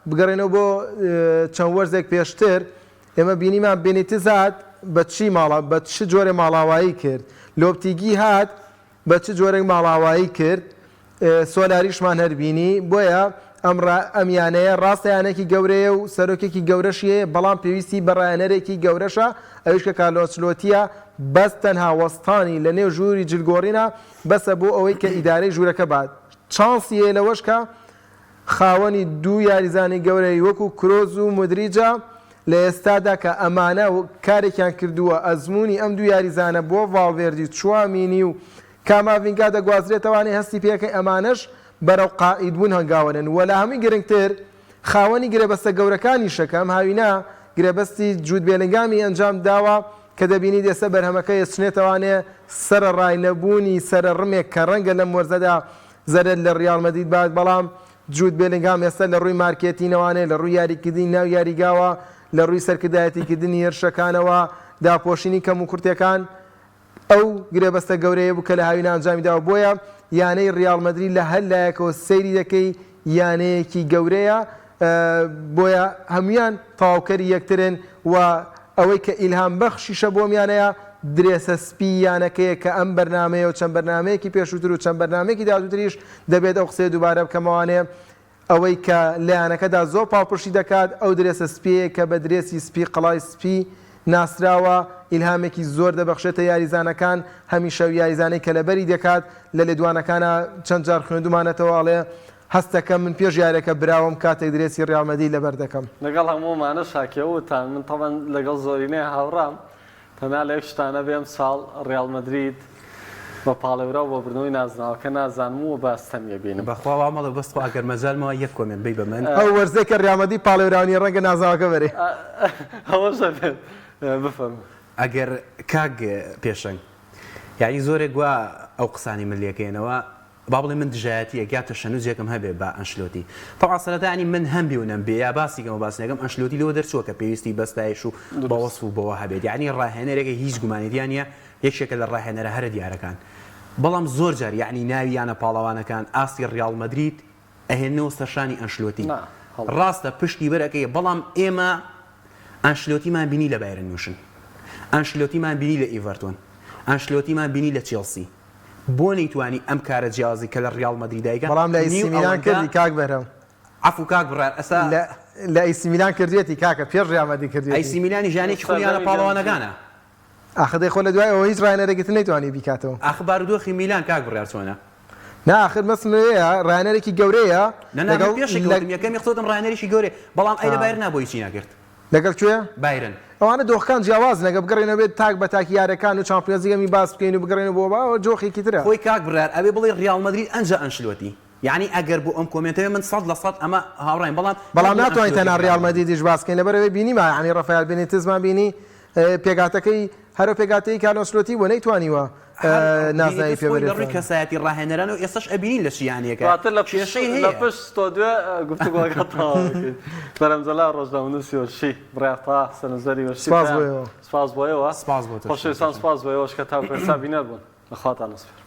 بگەڕێینەوە بۆ چەند وەرزێک پێشتر ئێمە بینیمان بێنیتز هات بە چی ماڵا بە چ جۆرێ ماڵاوایی کرد، لۆپتیگی هات بە چ جۆرێک ماڵاوایی کرد، سۆلاریشمان هەر بینی، بۆیە ئەم ئەم یانەیە ڕاستە یانەیەکی گەورەیە و سەرۆکێکی گەورەشی هەیە، بەڵام پێویستی بە ڕاهێنەرێکی گەورەشە، ئەویش کە کارلۆ ئەنچلۆتییە، بەس تەنها وەستانی لە نێو ژووری جلگۆڕینە بەسە بۆ ئەوەی کە ئیدارەی ژوورەکە بات، چانسی هەیە لەوەش کە خاوەنی دوو یاریزانی گەورەی وەکو کرۆز و مودریجە لە ئێستادا کە ئەمانە کارێکیان کردووە ئەزموونی ئەم دوو یاریزانە بۆ ڤاڵڤێردی و چوامینی و کاماڤینگا دەگوازرێتەوانێ هەستی پێکەی ئەمانەش بەرەو قائیدبوون هەنگاوەنێن و لە هەمووی گرنگتر خاوەنی گرێبەستە گەورەکانیشە کە ئەم هاوینە گرێبەستی جود بێلنگامی ئەنجام داوە کە دەبینیت ئێستا بەرهەمەکەی ئەچنێتەوانێ سەرەڕای نەبوونی سەرە ڕمێک کە ڕەنگە لەم وەرزەدا زەرەر لە ڕیاڵ مەدرید بات بەڵام جود بێلنگهام ئێستا لە ڕووی مارکێتینەوانێ لە ڕووی یاریکردنی ناو یاریگاوە لە ڕووی سەرکردایەتیکردنی هێرشەکانەوە داپۆشینی کەموکورتیەکان ئەو گرێبەستە گەورەیە بوو کە لە هاوینە ئەنجامی داوە، بۆیە یانەی ریاڵ مەدرید لە هەر لایەکەوە سەیری دەکەی یانەیەکی گەورەیە، بۆیە هەموویان تەواوکەری یەکترن و ئەوەی کە ئیلهام بەخشیشە بۆ ئەم یانەیە درێسە سپی یانەکەیە کە ئەم بەرنامەیە و چەند بەرنامەیەکی پێشووتر و چەند بەرنامەیەکی داهاتووتریش دەبێت ئەو قسەیە دووبارە بکەمەوانێ ئەوەی کە لە یانەکەدا زۆر پاڵپشتی دەکات ئەو درێسە سپیەیە کە بە درێسی سپی قەڵای سپی ناسراوە، ئیلهامێکی زۆر دەبەخشێتە یاریزانەکان، هەمیشە ئەو یاریزانەی کە لەبەری دەکات، لە لێدوانەکانا چەند جار خوێندومانەتەوە ئەڵێ هەستەکەم من پێش یاریەکە براوەم کاتێک درێسی ریال مەدرید لەبەر دەکەم. لەگەڵ هەموو ئەمانەش هاکێوتان من تەبعەن لەگەڵ زۆرینەی هاوڕام، تەنها لە یەک شتا نەبێ ئەمساڵ ڕیاڵ مەدرید بە پاڵێوراو بۆ بردنەوەی نازناوەکە نازانم و بە ئەستەمی ئەبینم. بەخوا وا مەڵێ بەس خوا ئەگەر مەجال ماوە یەک comment بەی بە من. ئەو وەرزەی کە ڕیاڵ مەدرید پاڵێوراو نیە ڕەنگە نازناوەکە بەرێ. ئەوەش ئەبێت بفەرموو. ئەگەر کاک پێشەنگ یانی زۆرێک وا ئەو قسانەی من لێکەیەنەوە با بڵێین من دژایەتییەک یا تەشەنوجێکم هەبێ بە ئەنشلۆتی. تەبعەن سەرەتا یانی من هەم بێ و نەم بێ یا باسی کەم و باسی نەکەم ئەنشلۆتی لەوە دەرچووە کە پێویستی بە ستایش و بە وەسف و بەوە هەبێت. یانی ڕاهێنەرێکە هیچ گومانی تیا نییە یەکێکە لە ڕاهێنەرە هەرە دیارەکان. بەڵام زۆر جار یانی ناوی یانە پاڵەوانەکان ئاستی ڕیاڵ مەدرید ئەهێننەوە سەرشانی ئەنشلۆتی. ڕاستە پشتی بەر ئەکەی بەڵام ئێمە ئەنشلۆتیمان بینی لە بایرن میونشن. ئەنشلۆتیمان بینی لە ئیڤەرتۆن. ئەنشلۆتیمان بینی لە چێڵسی. بۆ نەیتوانی ئەم کارە جیاوازی کە لە ڕیاڵ مەدریدا ئەیکا بەڵام لە نیو ئەیسی میلان ئەوەندە کردی کاک بەهرام. عەفو کاک بڕیار ئەسا. لە لە ئەیسی میلان کردویەتی کاکە پێش ڕیاڵ مەدرید کردویەتی. ئەیسی میلانیش یانەیەکی خولی یانە سەردەمی گەنجی. پاڵەوانەکانە. ئاخر دەی خۆ لە دوای ئەوە هیچ ڕاهێنەرێکی تر نەیتوانی بیکاتەوە. ئاخ بارودۆخی میلان کاک بڕیار چۆنە؟ نا ئاخر مەسم لەوەیە ڕاهێنەرێکی گەورەیە نا نا من لەگەڵ پێشێک لە کەوتم یەکەمی قسەوتم ڕاهێنەرێکی گەورەیە بەڵام ئەی لە آ. بایرنا بۆ هیچی نەکرد؟ لەگەڵ کوێ؟ بایرن. ئەوانە دۆخەکان جیاوازن ئەگەر بگەڕێینەوە بێت تاک بە تاکی یارەکان و چامپیۆنز لیگەمی باس بکەین و بگەڕێینەوە بۆ ئەوە دۆخێکی ترە. خۆی کاک بڕیار ئەبێ بڵێی ڕیاڵ مەدرید ئەنجا ئەنشلۆتی یانی ئەگەر بۆ ئەم comment ە بێ من 100% ئەمە هاوڕایم بەڵام بەڵام نابێ ناتوانین ئەنشلۆتی تەنها ڕیاڵ ڕیاڵ مەدرید. مەدریدیش باس بکەین لەبەرئەوەی بینیمان یانی ڕافایل بێنیتزمان بینی پێکهاتەکەی هەر ئەو پێکهاتەی کارلۆ ئەنچلۆتی بووە نەیتوانیوە هەر نازناوی بینیتز پێ خۆی لە ڕووی بەرێتەوە. کەسایەتی ڕاهێنەرانەوە ئێستاش ئەبینین لە چ یانەیەکە دواتر لە پشت کێشەی لە هەیە. پشت ستۆدیۆ گفتوگۆکە تەواو دەکەین. بەرهەم جەلال ڕۆژنامەنووسی وەرزشی، بڕیار تەها سەرنجدەری وەرزشی سپاس بۆ پەیام ئێوە. سپاس بۆ ئێوە. سپاس بۆ تۆش خۆشەویستان کاک سپاس بۆ ئێوەش کە تاوەکو ئێستا بینەر بوون. لە خواتان ئەسپێرم.